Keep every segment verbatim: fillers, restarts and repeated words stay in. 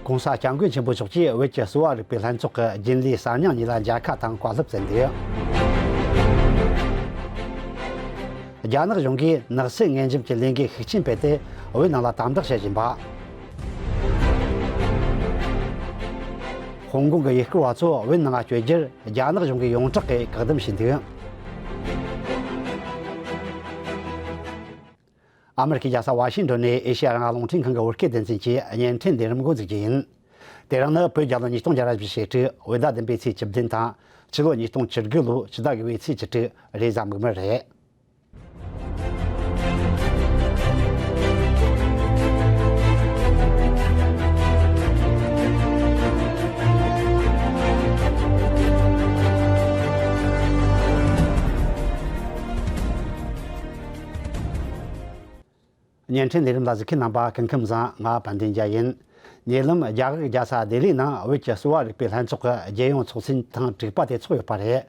༸གོང་ས་༸སྐྱབས་མགོན་ཆེན་པོ་མཆོག་གིས་བོད་ཀྱི་གསོ་བ་རིག་པའི་ལྷན་ཚོགས་ཀྱི་རྒྱུན་ལས་གསར་རྙིང་གཉིས་ལ་མཇལ་ཁ་དང་བཀའ་སློབ་སྩལ་འདུག་རྒྱ་ནག་གཞུང་གིས་ནག་སེལ་ངན་འཇོམས་ཀྱི་ལས་འགུལ་ཤུགས་ཆེན་སྤེལ་ཏེ། བོད་ནང་ལ་དམ་དྲག་བྱེད་བཞིན་པ། ཧོང་ཀོང་གི་ཡུལ་སྐོར་བ་ཚོ་བོད་ནང་བསྐྱོད་རྒྱུར་རྒྱ་ནག་གཞུང་གི་ཡོངས་གྲགས་ཀྱིས་བཀག་སྡོམ་བྱས་འདུག་ཨ་མེ་རི་ཁའི་རྒྱལ་ས་ཝ་ཤིང་ཏོན་ནས་ཨེ་ཤེ་ཡ་རང་དབང་རླུང་འཕྲིན་ཁང་གི་བོད་སྐད་སྡེ་ཚན་གྱི་བརྙན་འཕྲིན་ལས་རིམ་འགོ་འཛུགས་རྒྱུ་ཡིན། དེ་རིང་ནི་བོད་རྒྱལ་ལོ་ཉིས་སྟོང་བརྒྱ་ར་བཞི་བཅུ་ཞེ་དྲུག་བོད་ཟླ་བདུན་པའི་ཚེས་བཅུ་བདུན་དང་། ཕྱི་ལོ་ཉིས་སྟོང་བཅུ་དགུ་ལོའི་ཕྱི་ཟླ་དགུ་པའི་ཚེས་བཅུ་དྲུག་རེས་གཟའ་མིག་དམར་རེད། བརྙན་འཕྲིན་ལས་རིམ་ལ་གཟིགས་མཁན་རྣམ་པ་སྐུ་ཁམས་བཟང་། ང་དཔལ་ལྡན་རྒྱལ་ཡིན། ཉེ་ལམ་རྒྱ་གར་རྒྱལ་ས་ལྡི་ལི་ནང་བོད་ཀྱི་གསོ་བ་རིག་པའི་ལྷན་ཚོགས་ཀྱི་རྒྱལ་ཡོངས་ཚོགས་ཆེན་ཐེངས་དྲུག་པ་དེ་ཚོགས་ཡོད་པ་རེད།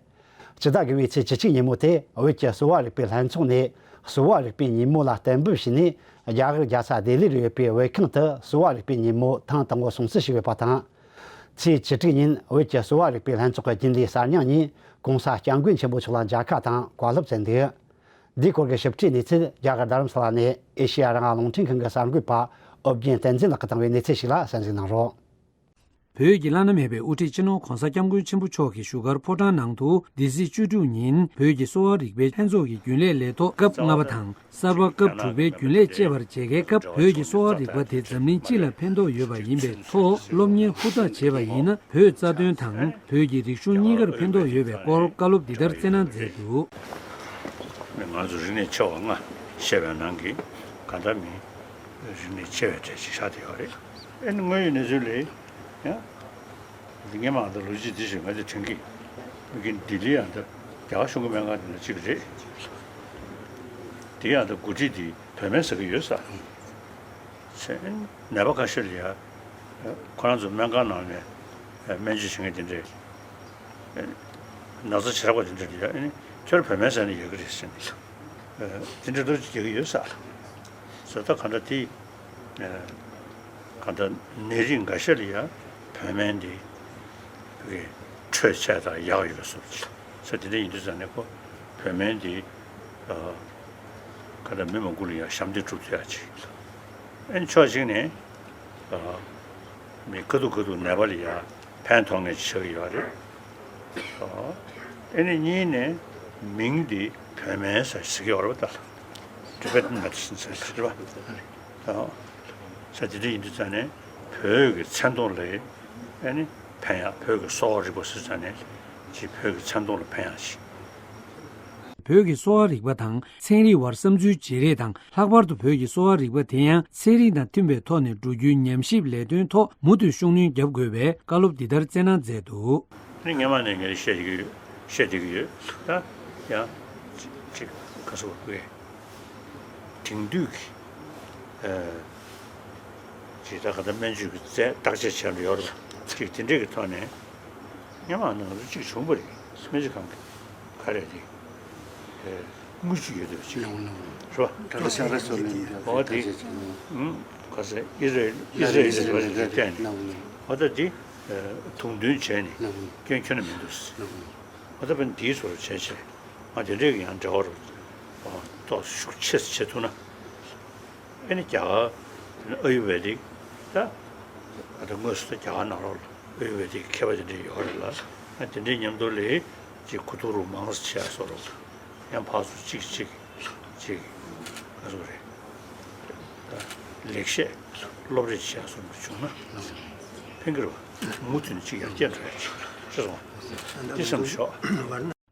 སྤྱི་ཟླ་དགུ་པའི་ཚེས་བཅུ་གཅིག་ཉིན་མོ་དེ་བོད་ཀྱི་གསོ་བ་རིག་པའི་ལྷན་ཚོགས་ནས་གསོ་བ་རིག་པའི་ཉིན་མོ་ལ་གཏན་འབེབས་བྱས་ནས། རྒྱ་གར་རྒྱལ་ས་ལྡི་ལི་རུ་ཡོད་པའི་བོད་ཁང་དུ་གསོ་བ་རིག་པའི་ཉིན་མོ་ཐེངས་དང་པོ་སྲུང་བརྩི་ཞུས་ཡོད་པ་དང་། ཚེས་བཅུ་དྲུག་ཉིན་བོད་ཀྱི་གསོ་བ་རིག་པའི་ལྷན་ཚོགས་ཀྱི་རྒྱུན་ལས་གསར་རྙིང་གཉིས་༸གོང་ས་༸སྐྱབས་མགོན་ཆེན་པོ་མཆོག་ལ་མཇལ་ཁ་དང་བཀའ་སློབ་སྩལ་འདུག་འདིའི་སྐོར་གྱི་ཞིབ་ཕྲའི་གནས་ཚུལ་རྒྱ་གར་རྡ་རམ་ས་ལ་ནས་ཨེ་ཤེ་ཡ་རང་དབང་རླུང་འཕྲིན་ཁང་གི་གསར་འགོད་པ་ཨོ་རྒྱན་བསྟན་འཛིན་ལགས་ཀྱིས་བཏང་བའི་གནས་ཚུལ་ཞིག་ལ་གསན་གཟིགས་གནང་རོགས། བོད་ཀྱི་བླ་ན་མེད་པའི་དབུ་ཁྲིད་སྤྱི་ནོར་༸གོང་ས་༸སྐྱབས་མགོན་ཆེན་པོ་མཆོག་གིས་བཞུགས་སྒར་ཕོ་བྲང་ནང་དུ་འདི་ཟླའི་བཅུ་དྲུག་ཉིན་བོད་ཀྱི་གསོ་བ་རིག་པའི་ལྷན་ཚོགས་ཀྱི་རྒྱུན་ལས་ལས་ཐོག་སྐབས་ལྔ་པ་དང་། གསར་པ་སྐབས་དྲུག་པའི་རྒྱུན་ལས་བཅས་པར་བྱེད་མཁན་སྐབས། བོད་ཀྱི་གསོ་བ་རིག་པ་དེ་འཛམ་གླིང་སྤྱི་ལ་ཕན་ཐོགས་ཡོད་པ་ཡིན་པའི་ཐོག་སློབ་གཉེར་ཧུར་ཐག་བྱས་པ་ཡིན་ན། བོད་རྩ་དོན་དང་བོད་ཀྱི་རིག་གཞུང་གཉིས་ཀར་ཕན་ཐོགས་ཡོད་པའི་སྐོར་བཀའ་སློབ་འདི་ལྟར་སྩལ་གནང་མཛད་འདུག་ང་ཚོ་རིག་གནས་ཆེ་བ་ལྔ་བཤད་པའི་ནང་གི་གང་ལྟར་མིན་རིག་གནས་ཆེ་བའི་གྲས་ཤིག་ཆགས་བསྡད་ཡོད་རེད། ཨེ་ནི་དངོས་ཡོད་གནས་ཚུལ་ལས། ཡང་། འདི་སྔོན་མ་ཨ་ད་ལོ་རྒྱུས་འདི་ཞིག་ང་ཚོས་དྲན་གི། མི་གི་ལྡི་ལི་ཨ་ད་རྒྱ་གར་གཞུང་གི་སྨན་ཁང་དེ་ན་གཅིག་རེད། དེ་ཡང་ད་འགོ་ཁྲིད་དེ་བོད་སྨན་ཟ་གི་ཡོད་ས། ཚེ་ནད་པ་ཁ་ཤས་ལ་ཡ། ཁོ་རང་ཚོ་སྨན་ཁང་ནང་ནས་སྨན་བཅོས་བྱེད་མཁན་དེ་འདྲས། ན་ཚ་ཇེ་དྲག་པ་དེ་འདྲས་ལ་ཡ། ཨེ་ནི་ཁྱོད་བོད་སྨན་ཟ་ནས་ཡོད་གི་རེད་ཟེར་ནས། དེ་འདྲས་ལོ་རྒྱུས་རྒྱག་གི་ཡོད་ས། ཟེར་ད་ག་འདྲ་དེ། གང་ལྟར་ནད་རིགས་འགའ་ཤས་ལ་ཡང་བོད་སྨན་འདི་བོད་ཀྱི་འཕྲོད་ཆས་དང་ཡག་ཡོད་སོགས་ས་དེ་འདྲ་ཡིན་དུས་ཙང་ནས་ཁོ་བོད་སྨན་འདི་གང་ལྟར་མི་མང་པོ་ལ་ཡང་ཞབས་འདེགས་སྒྲུབ་ཐུབ་ཡག་ཅིག་ཨེ་ཕྱོགས་གཅིག་ནས་མི་ཁ་ཐུག་ཁ་ཐུག་ནད་པ་ལ་ཡང་ཕན་ཐོགས་ངེས་ཅིག་ཆགས་ཀྱི་ཡོད་རེད། ཨེ་ནི་གཉིས་ནས་མིང་འདི་བོད་སྨན་ཟེར་ཟེར་གྱི་ཡོད་རེད་པ། ད་ལ་Tibetan medicine་ཟེར་ཟེར་བ། ས་དེ་འདྲ་ཡིན་དུས་ཙང་ནས་བོད་ཀྱི་མཚན་ཐོག་ལ་ཨ་ནི་ཕན་ཡག་བོད་ཀྱི་གསོ་བ་རིག་པ་ཟེར་ཙང་ནས་ཅིག་བོད་ཀྱི་མཚན་ཐོག་ལ་ཕན་ཡག་ཅིག་བོད་ཀྱི་གསོ་བ་རིག་པ་དང་ཚན་རིག་དབར་བསམ་ཚུལ་བརྗེ་རེས་དང་། ལྷག་པར་དུ་བོད་ཀྱི་གསོ་བ་རིག་པ་དེ་ཡང་ཚན་རིག་དང་མཐུན་པའི་ཐོག་ནས་འགྲོ་རྒྱུའི་ཉམས་ཞིབ་ལས་དོན་ཐོག་མུ་མཐུད་ཤུགས་སྣོན་རྒྱབ་དགོས་པའི་བཀའ་སློབ་འདི་ལྟར་སྩལ་གནང་མཛད་འདུག་ཨ་ནི་སྔོན་མ་ནས་ངས་བཤད་ཀྱི་ཡོད། བཤད་བསྡད་ཀྱི་ཡོད། ད་ཡང་ཅིག་ག་སོ་བ་དགོས། དེང་དུས་ཀྱི་ཨ་ཇི་ལྟར་ག་ད་སྨན་བཅོས་ཀྱི་རྩལ་བརྟག་དཔྱད་བྱས་ལ་ཡོད་རེད་པ། ཅིག་དེ་འདྲས་ཀྱི་ཐོག་ནས་སྔོན་མ་ནང་ལ་ཅིག་བྱུང་བ་རེད། སྨན་བཅོས་ཁང་གི་ག་རེ་རེད། ཨ་དངུལ་ཅིག་ཡོད་འདུག་ཅིག་ལགས་ལགས། རེད་པ། ཏཱ་ལ་ཤ་ར་སོ་ལེན་འོ་དེ་ཨུམ་ག་ཟེར་ཨི་རེ་ཨི་རེ་ལི་ཟེར་བ་ཞིག་བལྟས་ནས་ལགས་ལགས། འོ་ད་དེ་དུང་འདོན་བྱས་ནས་ལགས་ལགས། སྐྱོན་ཁྱོན་ནས་མི་འདུག་ལགས་ལགས། འོ་ད་བན་དེའི་བཟོ་འདྲ་བྱས་བྱས། ང་དེ་འདྲས་ཀྱི་ཡང་འབྲེལ་བ་རུ་ཏོག་ཙམ་ཤུགས་ཆེ་ཙམ་བྱེད་ཐུབ་ན། ཨེ་ནི་རྒྱ་གར་ཨ་ཡུར་བེ་དིག་ད་ད་དངོས་སུ་ད་རྒྱ་གར་ནང་ལོགས་ལ་ཨ་ཡུར་བེ་དིག་མཁས་པ་དེ་འདྲས་ཡོད་རེད་ལ། ཨ་དེ་འདྲས་མཉམ་དུ་ལས་ཅིག་གོ་བསྡུར་རུ་མང་ཙམ་བྱས་སོ་རུ་ཡང་ཕར་ཚུར་གཅིག་གཅིག་གཅིག་ག་ཚོད་རེད། ད་ལེགས་བཤད་སློབ་རེས་བྱས་སོ་རུ་བྱུང་ན་ཕན་གྱི་རེད་པ། མུ་མཐུད་ནས་ཅིག་ཡར་རྒྱས་འགྲོ་ཡ་ཅིག་ཤེས་སོང་། འདི་བསམ་ཤོག་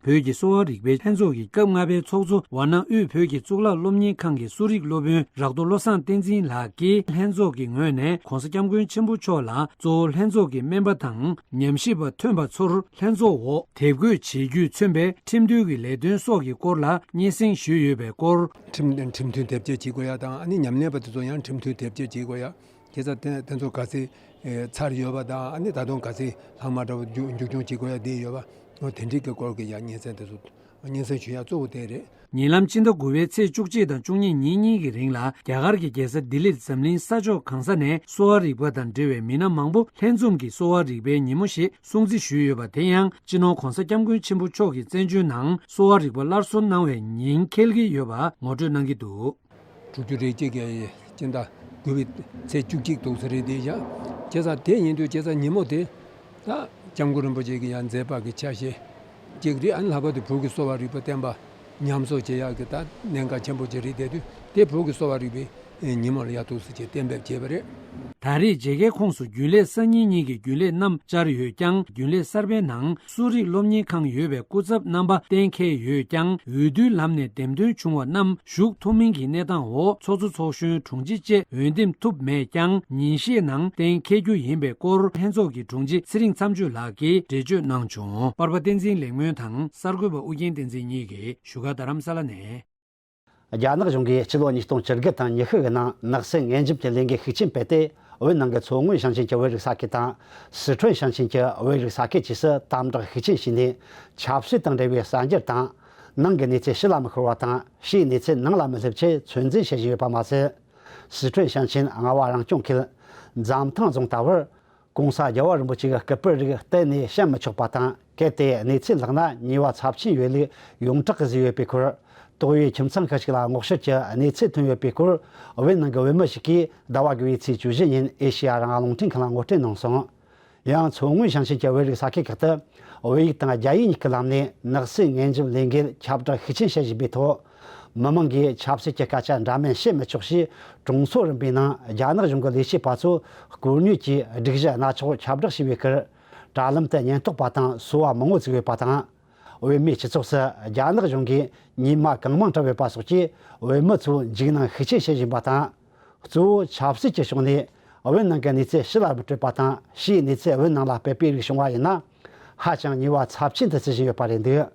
བོད་ཀྱི་གསོ་བ་རིག་པའི་ལྷན་ཚོགས་ཀྱི་སྐབས་ལྔ་པའི་ཚོགས་གཙོ་ཝཱ་ནང་དབུས་བོད་ཀྱི་གཙུག་ལག་སློབ་གཉེར་ཁང་གི་གསོ་རིག་སློབ་དཔོན་རག་རྡོ་བློ་བཟང་བསྟན་འཛིན་ལགས་ཀྱིས་ལྷན་ཚོགས་ཀྱི་ངོས་ནས་༸གོང་ས་༸སྐྱབས་མགོན་ཆེན་པོ་མཆོག་ལ་གཙོ་བོ་ལྷན་ཚོགས་ཀྱི་སྨན་པ་དང་ཉམས་ཞིབ་པ་ཐོན་པ་ཚོར་ལྷན་ཚོགས་འོག་དེབ་འགོད་བྱེད་རྒྱུས་མཚོན་པའི་ཁྲིམས་མཐུན་གྱི་ལས་དོན་སོགས་ཀྱི་སྐོར་ལ་སྙན་སེང་ཞུས་ཡོད་པའི་སྐོར། ཁྲིམས་ཁྲིམས་མཐུན་དེབ་སྐྱེལ་བྱེད་དགོས་ཡ་དང་ཨ་ནི་ཉམས་ལེན་པ་དེ་ཚོ་ཡང་ཁྲིམས་མཐུན་དེབ་སྐྱེལ་བྱེད་དགོས་ཡ། ཁ་སང་དེ་དེ་ཚོ་ག་ཚོད་ཚར་ཡོད་པ་དང་ཨ་ནི་ད་དུང་ག་ཚོད་ལྷག་མ་འདྲ་བོ་མཇུག་མཇུག་སྐྱོང་བྱེད་དགོས་ཡ་དེ་ཡོད་པ། འོ་དེ་འདྲའི་གི་སྐོར་གྱི་ཡང་སྙན་སེང་དེ་ཚོ་ སྙན་སེང་ཞུ་ཡག་གཙོ་བོ་དེ་རེད། ཉེ་ལམ་ཕྱི་ཟླ་དགུ་པའི་ཚེས་བཅུ་གཅིག་དང་བཅུ་གཉིས་ཉིན་གཉིས་ཀྱི་རིང་ལ་རྒྱ་གར་གྱི་རྒྱལ་ས་ལྡི་ལིར་འཛམ་གླིང་ས་ཕྱོགས་གང་ས་ནས་གསོ་བ་རིག་པ་དང་འབྲེལ་བའི་མི་སྣ་མང་པོ་ལྷན་འཛོམས་ཀྱིས་གསོ་བ་རིག་པའི་ཉིན་མོ་ཞེས་སྲུང་བརྩི་ཞུས་ཡོད་པ། དེ་ཡང་སྤྱི་ནོར་༧གོང་ས་༧སྐྱབས་མགོན་ཆེན་པོ་མཆོག་གི་བཙན་བྱོལ་ནང་གསོ་བ་རིག་པ་སླར་གསོ་གནང་བའི་ཉིན་འཁེལ་གྱི་ཡོད་པ་ངོ་སྤྲོད་གནང་གི་འདུག། དྲུག་ཅུ་རེ་གཅིག་གི་སྤྱི་ཟླ་དགུ་པའི་ཚེས་བཅུ་གཅིག་འདུག་ས་རེད། དེ་ཡང་བྱས་ཙང་དེ་ཡིན་དུས་བྱས་ཙང་ཉིན་མོ་དེ་ད་སྐྱབས་མགོན་རིན་པོ་ཆེ་གི་ཡང་མཛད་པ་གི་ཆ་ཤས་གཅིག་རེད། ཨ་ནི་ལྷག་པར་དུ་བོད་ཀྱི་གསོ་བ་རིག་པ་བསྟན་པ་ཉམས་གསོ་བྱེད་ཡག་གི་ད་གནད་འགག་ཆེན་པོ་ཅིག་རེད། དེ་དུས་དེ་བོད་ཀྱི་གསོ་བ་རིག་པའི་ཉིན་མོ་ལ་ཡག་འདུག་ཟེར་གྱི་གཏན་འབེབས་བྱས་པ་རེད། ད་རེས་མཇལ་ཁའི་ཁོངས་སུ་རྒྱུན་ལས་གསར་རྙིང་གཉིས་ཀྱི་རྒྱུན་ལས་རྣམས་བཅར་ཡོད་ཀྱང་། རྒྱུན་ལས་གསར་པའི་ནང་གསོ་རིག་སློབ་གཉེར་ཁང་ཡོད་པའི་སྐུ་ཚབ་རྣམ་པ་གཏན་འཁེལ་ཡོད་ཀྱང་། འོས་བསྡུའི་ལམ་ནས་འདེམས་ཐོན་བྱུང་བ་རྣམས་ཞུགས་ཐུབ་མིན་གྱི་གནས་སྟངས་འོག་ཚོགས་གཙོ་ཚོགས་གཞོན་དྲུང་ཆེ་བཅས་འོས་འདེམས་ཐུབ་མེད་ཀྱང་། ཉིན་ཤས་ནང་གཏན་འཁེལ་རྒྱུ་ཡིན་པའི་སྐོར་ལྷན་ཚོགས་ཀྱི་དྲུང་ཆེ་ཚེ་རིང་མཚམས་གཅོད་ལགས་ཀྱིས་འགྲེལ་བརྗོད་གནང་བྱུང་། པར་པ་བསྟན་འཛིན་ལེགས་སྨོན་དང་གསར་འགོད་པ་ཨུ་རྒྱན་བསྟན་འཛིན་གཉིས་ཀྱིས་བཞུགས་སྒར་རྡ་རམ་ས་ལ་ནས། རྒྱ་ནག་གཞུང་གིས་ཕྱི་ལོ་ཉིས་སྟོང་བཅུ་དགུ་དང་ཉི་ཤུ་གི་ནང་ནག་སེལ་ངན་ཇུས་ཀྱི་ལས་འགུལ་ཤུགས་ཆེན་སྤེལ་ཏེ། བོད་ནང་གི་མཚོ་སྔོན་ཞིང་ཆེན་གྱི་བོད་རིགས་ས་ཁུལ་དང་། སི་ཁྲོན་ཞིང་ཆེན་གྱི་བོད་རིགས་ས་ཁུལ་བཅས་སུ་དམ་དྲག་ཤུགས་ཆེན་བྱས་ནས། ཆབ་སྲིད་དང་འབྲེལ་བའི་གསར་འགྱུར་དང་། ནང་གི་གནས་ཚུལ་ཕྱི་ལ་མི་ཤོར་བ་དང་། ཕྱིའི་གནས་ཚུལ་ནང་ལ་མི་སླེབས་ཆེད་ཚོད་འཛིན་བྱེད་བཞིན་ཡོད་པ་མ་ཟད། སི་ཁྲོན་ཞིང་ཆེན་རྔ་བ་རང་སྐྱོང་ཁུལ་འཛམ་ཐང་རྫོང་ལྟ་བུར། ྋགོང་ས་རྒྱལ་བ་རིན་པོ་ཆེ་གི་སྐུ་པར་རིགས་གཏན་ནས་བཤམ་མི་ཆོག་པ་དང་། གལ་ཏེ་གནས་ཚུལ་ལྷག་ན་ཉེས་པ་ཚབས་ཆེན་ཡོད་ལུགས་ཡོངས་གྲགས་བཟོས་ཡོད་པའི་སྐོར། ཏོག་དབྱིབས་ཁྱིམ་ཚང་ཁག་ཅིག་ལ་སྔོག་བཤེར་གྱི་གནས་ཚུལ་ཐོན་ཡོད་པའི་སྐོར། བོད་ནང་གི་བོད་མི་ཞིག་གིས་ཟླ་བ་དགུ་པའི་ཚེས་བཅུ་བཞི་ཉིན་ཨེ་ཤེ་ཡ་རང་དབང་རླུང་འཕྲིན་ཁང་ལ་ངོ་སྤྲོད་གནང་སོང་། ཡང་མཚོ་སྔོན་ཞིང་ཆེན་གྱི་བོད་རིགས་ས་ཁུལ་ཁག་ཏུ་བོད་ཡིག་དང་རྒྱ་ཡིག་གཉིས་ཀྱི་ལམ་ནས་ནག་སེལ་ངན་ཇུས་ལས་འགུལ་ཁྱབ་བསྒྲགས་ཤུགས་ཆེན་བྱེད་བཞིན་པའི་ཐོག། མི་མང་གིས་ཆབ་སྲིད་ཀྱི་སྐད་ཆ་འདྲ་མིན་བཤད་མི་ཆོག་ཅེས་གྲོང་ཚོ་རིམ་པའི་ནང་རྒྱ་ནག་གཞུང་གི་ལས་བྱེད་པ་ཚོས་སྐུ་ཉིད་ཀྱི་སྒྲིག་གཞི་སྣ་ཚོགས་ཁྱབ་བསྒྲགས་བྱས་པའི་ཁར། དྲ་ལམ་དུ་ཉེན་རྟོག་པ་དང་སོ་པ་མང་པོ་བཙུགས་ཡོད་པ་དང་། བོད་མིའི་སྤྱི་ཚོགས་སུ་རྒྱ་ནག་གཞུང་གིས་ཉེས་མ་གང་མང་བཀྲམ་ཡོད་པ་སོགས་ཀྱིས་བོད་མི་ཚོ་འཇིགས་སྣང་ཤུགས་ཆེ་བྱེད་བཞིན་པ་དང་། གཙོ་བོ་ཆབ་སྲིད་ཀྱི་ཕྱོགས་ནས་བོད་ནང་གི་གནས་ཚུལ་ཕྱི་ལ་མི་སྤྲོད་པ་དང་། ཕྱིའི་གནས་ཚུལ་བོད་ནང་ལ་སྤེལ་པའི་རིགས་བྱུང་བ་ཡིན་ན། ཧ་ཅང་ཉེས་པ་ཚབས་ཆེན་དུ་བརྩི་བཞིན་ཡོད་པ་རེད་འདུག།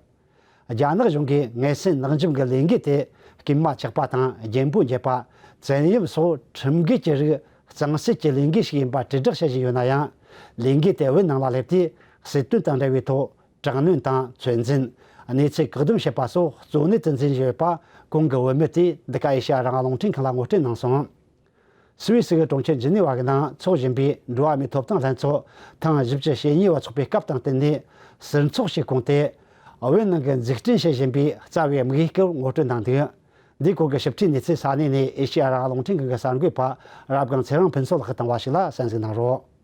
རྒྱ་ནག་གཞུང་གིས་ངན་སེམས་ནག་འཇོམས་ཀྱི་ལས་འགུལ་དེ་རྐུན་མ་ཆགས་པ་དང་རྒྱན་པོ་འགྱེད་པ། བཙན་གཡེམ་སོགས་ཁྲིམས་འགལ་གྱི་རིགས་གཙང་སེལ་གྱི་ལས་འགུལ་ཞིག་ཡིན་པ་དྲིལ་བསྒྲགས་བྱེད་བཞིན་ཡོད་ན་ཡང་། ལས་འགུལ་དེ་བོད་ནང་ལ་སླེབས་དུས་སྲིད་དོན་དང་འབྲེལ་བའི་ཐོག་དྲག་གནོན་དང་ཚོད་འཛིན། གནས་ཚུལ་བཀག་སྡོམ་བྱེད་པ་སོགས་གཙོ་གནད་དུ་འཛིན་བཞིན་ཡོད་པ་གོང་གི་བོད་མི་དེས་འདི་ག་ཨེ་ཤེ་ཡ་རང་དབང་རླུང་འཕྲིན་ཁང་ལ་ངོ་སྤྲོད་གནང་སོང་། སུད་སི་གི་གྲོང་ཁྱེར་ཇི་ནི་ཝ་གི་ནང་འཚོགས་བཞིན་པའི་འགྲོ་བ་མིའི་ཐོབ་ཐང་ལྷན་ཚོགས་ཐེངས་བཞི་བཅུ་ཞེ་གཉིས་པ་འཚོགས་པའི་སྐབས་དང་བསྟུན་ནས་ཟུར་འཚོགས་ཤིག་བསྐོངས་ཏེ། བོད་ནང་གི་འཛུགས་སྐྲུན་བྱེད་བཞིན་པའི་རྩ་བའི་དམིགས་ཡུལ་སྐོར་ངོ་སྤྲོད་གནང་འདུག། འདིའི་སྐོར་གྱི་ཞིབ་ཕྲའི་གནས་ཚུལ་ས་གནས་ནས་ཨེ་ཤེ་ཡ་རང་དབང་རླུང་འཕྲིན་ཁང་གི་གསར་འགོད་པ་རབ་སྒང་ཚེ་རིང་ཕུན་ཚོགས་ལགས་ཀྱིས་བཏང་བ་ཞིག་ལ་གསན་གཟིགས་གནང་རོགས།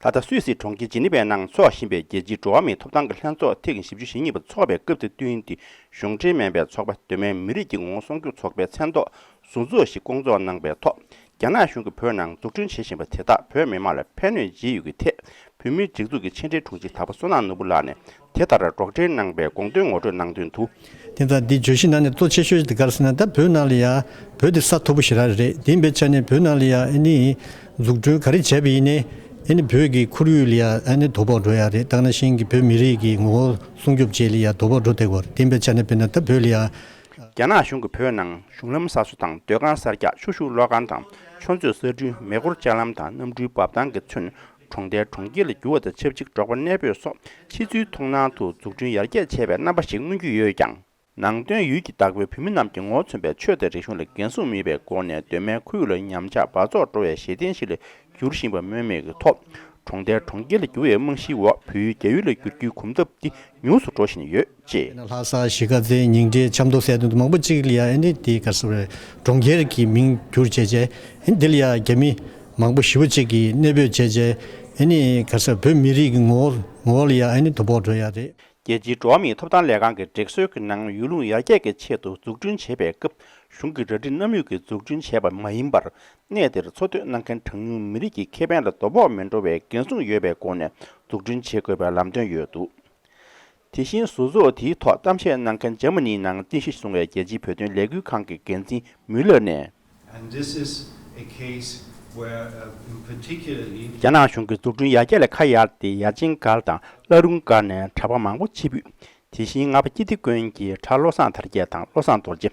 ད་ལྟ་སུད་སི་གྲོང་ཁྱེར་ཇི་ནི་ཝའི་ནང་འཚོགས་བཞིན་པའི་རྒྱལ་སྤྱིའི་འགྲོ་བ་མིའི་ཐོབ་ཐང་གི་ལྷན་ཚོགས་ཐེངས་བཞི་བཅུ་ཞེ་གཉིས་པ་འཚོགས་པའི་སྐབས་དེ་བསྟུན་ཏེ། གཞུང་འབྲེལ་མིན་པའི་ཚོགས་པ་གདོད་མའི་མི་རིགས་ཀྱི་ངོ་བོ་སྲུང་སྐྱོབ་ཚོགས་པའི་མཚན་ཐོག་ཟུར་འཛུགས་ཤིག་བསྐོང་ཚོགས་གནང་པའི་ཐོག། རྒྱ་ནག་གཞུང་གིས་བོད་ནང་འཛུགས་སྐྲུན་བྱེད་བཞིན་པ་དེ་དག་བོད་མི་མང་ལ་ཕན་གནོད་བྱེད་ཡོད་ཀྱི་ཐད། བོད་མིའི་སྒྲིག་འཛུགས་ཀྱི་ཕྱི་འབྲེལ་དྲུང་ཆེ་དྭགས་པོ་བསོད་ནམས་ནོར་བུ་ལགས་ནས་དེ་ལྟར་སྒྲོག་འགྲེལ་གནང་པའི་དགོངས་དོན་ངོ་སྤྲོད་གནང་དོན་དུ། དེ་ལྟར་འདི་བརྗོད་གཞི་ནང་ནས་གཙོ་ཆེ་ཤོས་དེ་ག་རེ་ཟེར་ན། ད་བོད་ནང་ལ་ཡ་བོད་དེ་ས་མཐོ་པོ་ཞེ་དྲག་རེད། དེ་ཡིན་པའི་ཆ་ནས་བོད་ནང་ལ་ཡ་ཨ་ནི་འཛུགས་སྐྲུན་ག་རེ་བྱས་པ་ཡིན་ནའི་ཨ་ནི་བོད་ཀྱི་ཁོར་ཡུག་ལ་ཡ་ཨ་ནི་དོ་ཕོག་འགྲོ་ཡ་རེད། ད་ག་ནང་བཞིན་གྱི་བོད་མི་རིགས་ཀྱི་ངོ་བོ་སྲུང་སྐྱོབ་བྱེད་ལ་ཡ་དོ་ཕོག་འགྲོ་བསྡད་ཀྱི་ཡོད་རེད། དེ་ཡིན་པའི་ཆ་ནས་དཔེར་ན་ད་བོད་ལ་ཡ། རྒྱ་ནག་གཞུང་གིས་བོད་ནང་གཞུང་ལམ་གསར་བཟོ་དང་སྡོད་ཁང་གསར་རྒྱག་ཆུ་ཤུགས་གློག་ཁང་དང་ཆུ་མཛོད་གསར་སྐྲུན། མེ་འཁོར་ལྕགས་ལམ་དང་གནམ་གྲུའི་འབབ་ཐང་གིས་མཚོན་གྲོང་རྡལ་གྲོང་ཁྱེར་ལ་འགྱུར་བ་དང་ཆབས་ཅིག་འབྲོག་པ་གནས་སྤོས་སོགས་ཕྱི་ཚུལ་མཐོང་སྣང་དུ་འཛུགས་སྐྲུན་ཡར་རྒྱས་བྱས་པའི་རྣམ་པ་ཞིག་མངོན་གྱི་ཡོད་ཀྱང་། ནང་དོན་ཡུལ་གྱི་བདག་པོའི་བོད་མི་རྣམས་ཀྱི་ངོ་བོ་མཚོན་པའི་ཆོས་དང་རིག་གཞུང་ལ་འགན་སྲུང་མེད་པའི་སྒོ་ནས་གདོད་མའི་ཁོར་ཡུག་ལ་ཉམས་ཆག་འབག་བཙོག་འགྲོ་བའི་གཞི་རྟེན་ཞིག་ལ་འགྱུར་བཞིན་པ་སྨོས་མེད་ཀྱི་ཐོག། གྲོང་རྡལ་གྲོང་ཁྱེར་ལ་འགྱུར་བའི་རྨང་གཞིའི་འོག་བོད་ཡུལ་རྒྱ་ཡུལ་ལ་འགྱུར་རྒྱུའི་གོམ་སྟབས་འདི་ཉུང་དུ་འགྲོ་བཞིན་ཡོད་ཅེས། ལྷ་ས། གཞིས་ཀ་རྩེ། ཉིང་ཁྲི། ཆབ་མདོ་སའི་དོན་དུ་མང་པོ་གཅིག་ལ་ཡ་ཨ་ནི་དེ་ག་རེ་ཟེར་དགོས་རེད། གྲོང་ཁྱེར་གྱི་མིང་བསྒྱུར་བྱས་རྗེས་ཨ་ནི་དེ་ལ་ཡ་རྒྱ་མི་མང་པོ་ཞེ་པོ་ཅིག་གིས་གནས་སྤོས་བྱས་རྗེས་ཨ་ནི་ག་རེ་ཟེར་བོད་མི་རིགས་ཀྱི་ངོ་བོ་ངོ་བོ་ལ་ཡ་ཨ་ནི་དོ་ཕོག་འགྲོ་ཡ་རེད། རྒྱལ་སྤྱིའི་འགྲོ་བ་མིའི་ཐོབ་ཐང་ལས་ཁང་གི་སྒྲིག་སྲོལ་གྱི་ནང་ཡུལ་ལུང་ཡར་རྒྱས་ཀྱི་ཆེད་དུ་འཛུགས་སྐྲུན་བྱེད་པའི་སྐབས་གཞུང་གི་ར་སྒྲིག་གནམ་ཡུལ་གྱིས་འཛུགས་སྐྲུན་བྱས་པ་མ་ཡིན་པར། གནས་དེར་འཚོ་སྡོད་གནང་མཁན་གྲངས་ཉུང་མི་རིགས་ཀྱི་ཁེ་ཕན་ལ་དོ་ཕོག་མི་འགྲོ་བའི་འགན་སྲུང་ཡོད་པའི་སྒོ་ནས་འཛུགས་སྐྲུན་བྱེད་དགོས་པའི་ལམ་སྟོན་ཡོད་འདུག། དེ་བཞིན་ཟུར་འཛུགས་དེའི་ཐོག་གཏམ་བཤད་གནང་མཁན་འཇར་མ་ནིའི་ནང་རྟེན་གཞི་བཟུང་བའི་རྒྱལ་སྤྱིའི་བོད་དོན་ལས་འགུལ་ཁང་གི་འགན་འཛིན་མུས་ལར་ནས། And this is a case where, uh, particularly རྒྱ་ནག་གཞུང་གིས་འཛུགས་སྐྲུན་ཡར་རྒྱས་ལ་ཁ་གཡར་ཏེ་ཡར་ཆེན་སྒར་དང་བླ་རུང་སྒར་ནས་གྲྭ་པ་མང་པོ་ཕྱིར་འབུད། དེ་བཞིན་རྔ་པ་སྐྱིད་ལྡེ་དགོན་གྱི་གྲྭ་བློ་བཟང་དར་རྒྱས་དང་བློ་བཟང་རྡོ་རྗེ།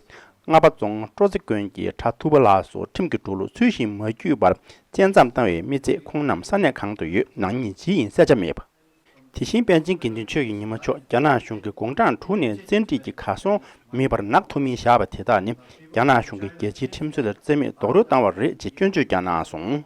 རྔ་པ་རྫོང་སྤྲོ་རྩེ་དགོན་གྱི་གྲྭ་ཐུབ་པ་ལགས་སོགས་ཁྲིམས་ཀྱི་འགྲོ་ལུགས་ཚུལ་བཞིན་མ་བརྒྱུད་པར་བཙན་མཚམས་བཏང་བའི་མི་ཚད་ཁོང་རྣམས་ས་གནས་གང་དུ་ཡོད་ནང་ཉིན་ཇི་ཡིན་གསལ་ཆ་མེད་པ། དེ་བཞིན་པཎ་ཆེན་དགེ་འདུན་ཆོས་ཀྱི་ཉི་མ་མཆོག་རྒྱ་ནག་གཞུང་གིས་དགུང་གྲངས་དྲུག་ནས་བཙན་ཁྲིད་ཀྱིས་གར་སོང་མེད་པར་ནག་ཐུག་མིན་བཞག་པ་དེ་དག་ནི་རྒྱ་ནག་གཞུང་གིས་རྒྱལ་སྤྱིའི་ཁྲིམས་སྲོལ་ལ་བརྩི་མེད་རྡོག་རོལ་བཏང་བ་རེད་ཅེས་སྐྱོན་བརྗོད་ཀྱང་གནང་སོང་།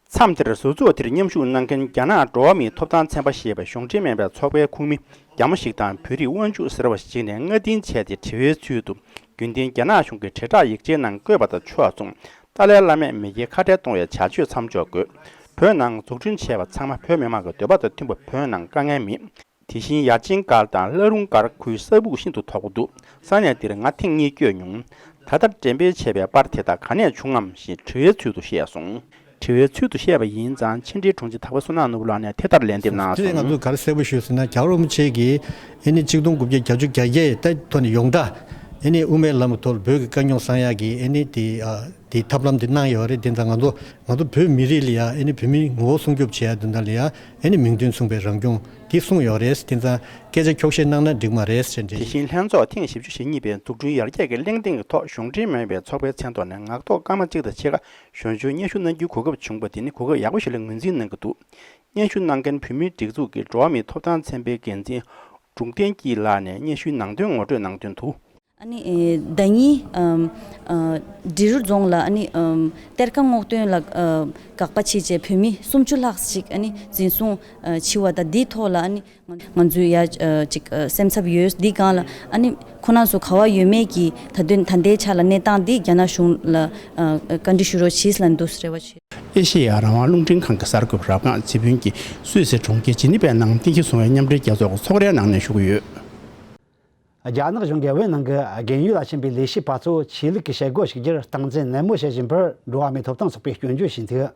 མཚམས་དེར་ཟུར་ཚོགས་དེར་མཉམ་ཞུགས་གནང་མཁན་རྒྱ་ནག་འགྲོ་བ་མིའི་ཐོབ་ཐང་ཚན་པ་ཞེས་པ་གཞུང་འབྲེལ་མིན་པའི་ཚོགས་པའི་ཁོངས་མི་རྒྱ་མོ་ཞིག་དང་བོད་རིགས་དབང་ཕྱུག་ཟེར་བ་ཞིག་ནས་སྔ་རྟིང་བྱས་ཏེ་དྲི་བའི་ཚུལ་དུ། རྒྱུན་ལྡན་རྒྱ་ནག་གཞུང་གི་དྲིལ་བསྒྲགས་ཡིག་ཆའི་ནང་བཀོད་པ་དང་ཕྱོགས་མཚུངས། ཏཱ་ལའི་བླ་མས་མི་སྐྱའི་ཁ་བྲལ་གཏོང་བའི་བྱ་སྤྱོད་མཚམས་འཇོག་དགོས། བོད་ནང་འཛུགས་སྐྲུན་བྱས་པ་ཚང་མ་བོད་མི་མང་གི་འདོད་པ་དང་མཐུན་པ་བོད་ནང་དཀའ་ངལ་མེད། དེ་བཞིན་ཡར་ཆེན་སྒར་དང་བླ་རུང་སྒར་ཁུལ་ས་སྦུག་ཤིན་ཏུ་དོག་པོ་འདུག་ས་གནས་འདིར་ང་ཐེངས་གཉིས་བསྐྱོད་མྱོང་། ད་ལྟ་འགྲེམས་སྤེལ་བྱས་པའི་པར་དེ་དག་ག་ནས་བྱུང་ངམ་ཞེས་དྲི་བའི་ཚུལ་དུ་བཤད་སོང་། དྲི་བའི་ཚུལ་དུ་བཤད་པ་ཡིན་ཙང་ཕྱི་འབྲེལ་དྲུང་ཆེ་དྭགས་པོ་བསོད་ནམས་ནོར་བུ་ལགས་ནས་དེ་ལྟར་ལན་འདེབས་གནང་དེ་ང་ཚོས་སོང་། ག་རེ་གསལ་པོ་ཞུས་ཟེར་ན། རྒྱལ་བ་རིན་པོ་ཆེ་གིས་ཨ་ནི་གཅིག་སྟོང་དགུ་བརྒྱ་གྱ་གཅིག་གྱ་བརྒྱད་ད་ཐོག་ནས་ཡོངས་གྲགས་ཨ་ནི་དབུ་མའི་ལམ་གྱི་ཐོག་ལ་བོད་ཀྱི་དཀའ་རྙོག་སེལ་ཡག་གི་ཨ་ནི་དེ་ཨ་དེ་ཐབས་ལམ་དེ་གནང་ཡོད་རེད། དེ་ཙང་ང་ཚོ་ང་ཚོ་བོད་མི་རིགས་ལ་ཡ་ཨ་ནི་བོད་མིའི་ངོ་བོ་སྲུང་སྐྱོབ་བྱེད་ཡ་དེ་འདྲ་ལ་ཡ་ཨ་ནི་མིང་དོན་མཚུངས་པའི་རང་སྐྱོང་དེ་གསུངས་ཡོད་རེད། དེ་ཙང་སྐད་ཆ་འཁྱོག་བཤད་གནང་ན་འགྲིག་མ་རེད་ཟེར་དེ་འདྲ། བཞིན་ལྷན་ཚོགས་ཐེངས་བཞི་བཅུ་ཞེ་གཉིས་པའི་འཛུགས་སྐྲུན་ཡར་རྒྱས་ཀྱི་གླེང་སྟེགས་ཀྱི་ཐོག་གཞུང་འབྲེལ་མིན་པའི་ཚོགས་པའི་མཚན་ཐོག་ནས་ངག་ཐོག་སྐར་མ་གཅིག་དང་ཕྱེད་ཀ་གཞུང་ཞུ་སྙན་ཞུ་གནང་རྒྱུའི་གོ་སྐབས་བྱུང་པ་དེ་ནི་གོ་སྐབས་ཡག་པོ་ཞིག་ལ་ངོས་འཛིན་གནང་གི་འདུག་སྙན་ཞུ་གནང་མཁན་བོད་མིའི་སྒྲིག་འཛུགས་ཀྱི་འགྲོ་བ་མིའི་ཐོབ་ཐང་ཚན་པའི་འགན་འཛིན་འབྲུག་བསྟན་སྐྱིད་ལགས་ནས་སྙན་ཞུའི་ནང་དོན་ངོ་སྤྲོད་གནང་དོན་དུ། ཨ་ནི་ཨེ་ཟླ་ཉིན་ཨམ་ཨ་འབྲི་རུ་རྫོང་ལ་ཨ་ནི་ཨམ་གཏེར་ཁ་སྔོག་འདོན་ལ་ཨ་དགག་པ་བྱས་རྗེས་བོད་མི་སུམ་ཅུ་ལྷག་ཅིག་ཨ་ནི་འཛིན་བཟུང་ཨ་བྱས་པ་དང་འདིའི་ཐོག་ལ་ཨ་ནི་ང་ང་ཚོས་ཡ་ཨ་ཅིག་ཨ་སེམས་འཚབ་ཡོད། འདི་སྒང་ལ་ཨ་ནི་ཁོ་རང་ཚོ་ག་བ་ཡོད་མེད་ཀྱི་ད་དོན་ད་ལྟའི་ཆ་ལ་གནས་སྟངས་འདི་རྒྱ་ནག་གཞུང་ལ་ཨ་བཀའ་འདྲི་ཞུ་རོགས་གྱིས་ལབ་འདུག་རེ་བ་ཆེ། ཨེ་ཤེ་ཡ་རང་དབང་རླུང་འཕྲིན་ཁང་གི་གསར་འགོད་པ་རབ་སྒང་ཚེ་ཕུན་གྱིས་སུད་སི་གྲོང་ཁྱེར་ཇི་ནི་ཝའི་ནང་རྟེན་གཞི་བཟུང་བའི་མཉམ་འབྲེལ་རྒྱལ་ཚོགས་ཀྱི་ཚོགས་རའི་ནང་ནས་ཞུ་གི་ཡོད། རྒྱ་ནག་གཞུང་གིས་བོད་ནང་གི་རྒན་ཡོལ་ལ་ཕྱིན་པའི་ལས་བྱེད་པ་ཚོ་ཆོས་ལུགས་ཀྱི་བྱེད་སྒོ་ཞུགས་རྒྱུར་སྟངས་འཛིན་ནན་མོ་བྱེད་བཞིན་པར་འགྲོ་བ་མིའི་ཐོབ་ཐང་ཚོགས་པས་སྐྱོན་བརྗོད་བྱས་འདུག་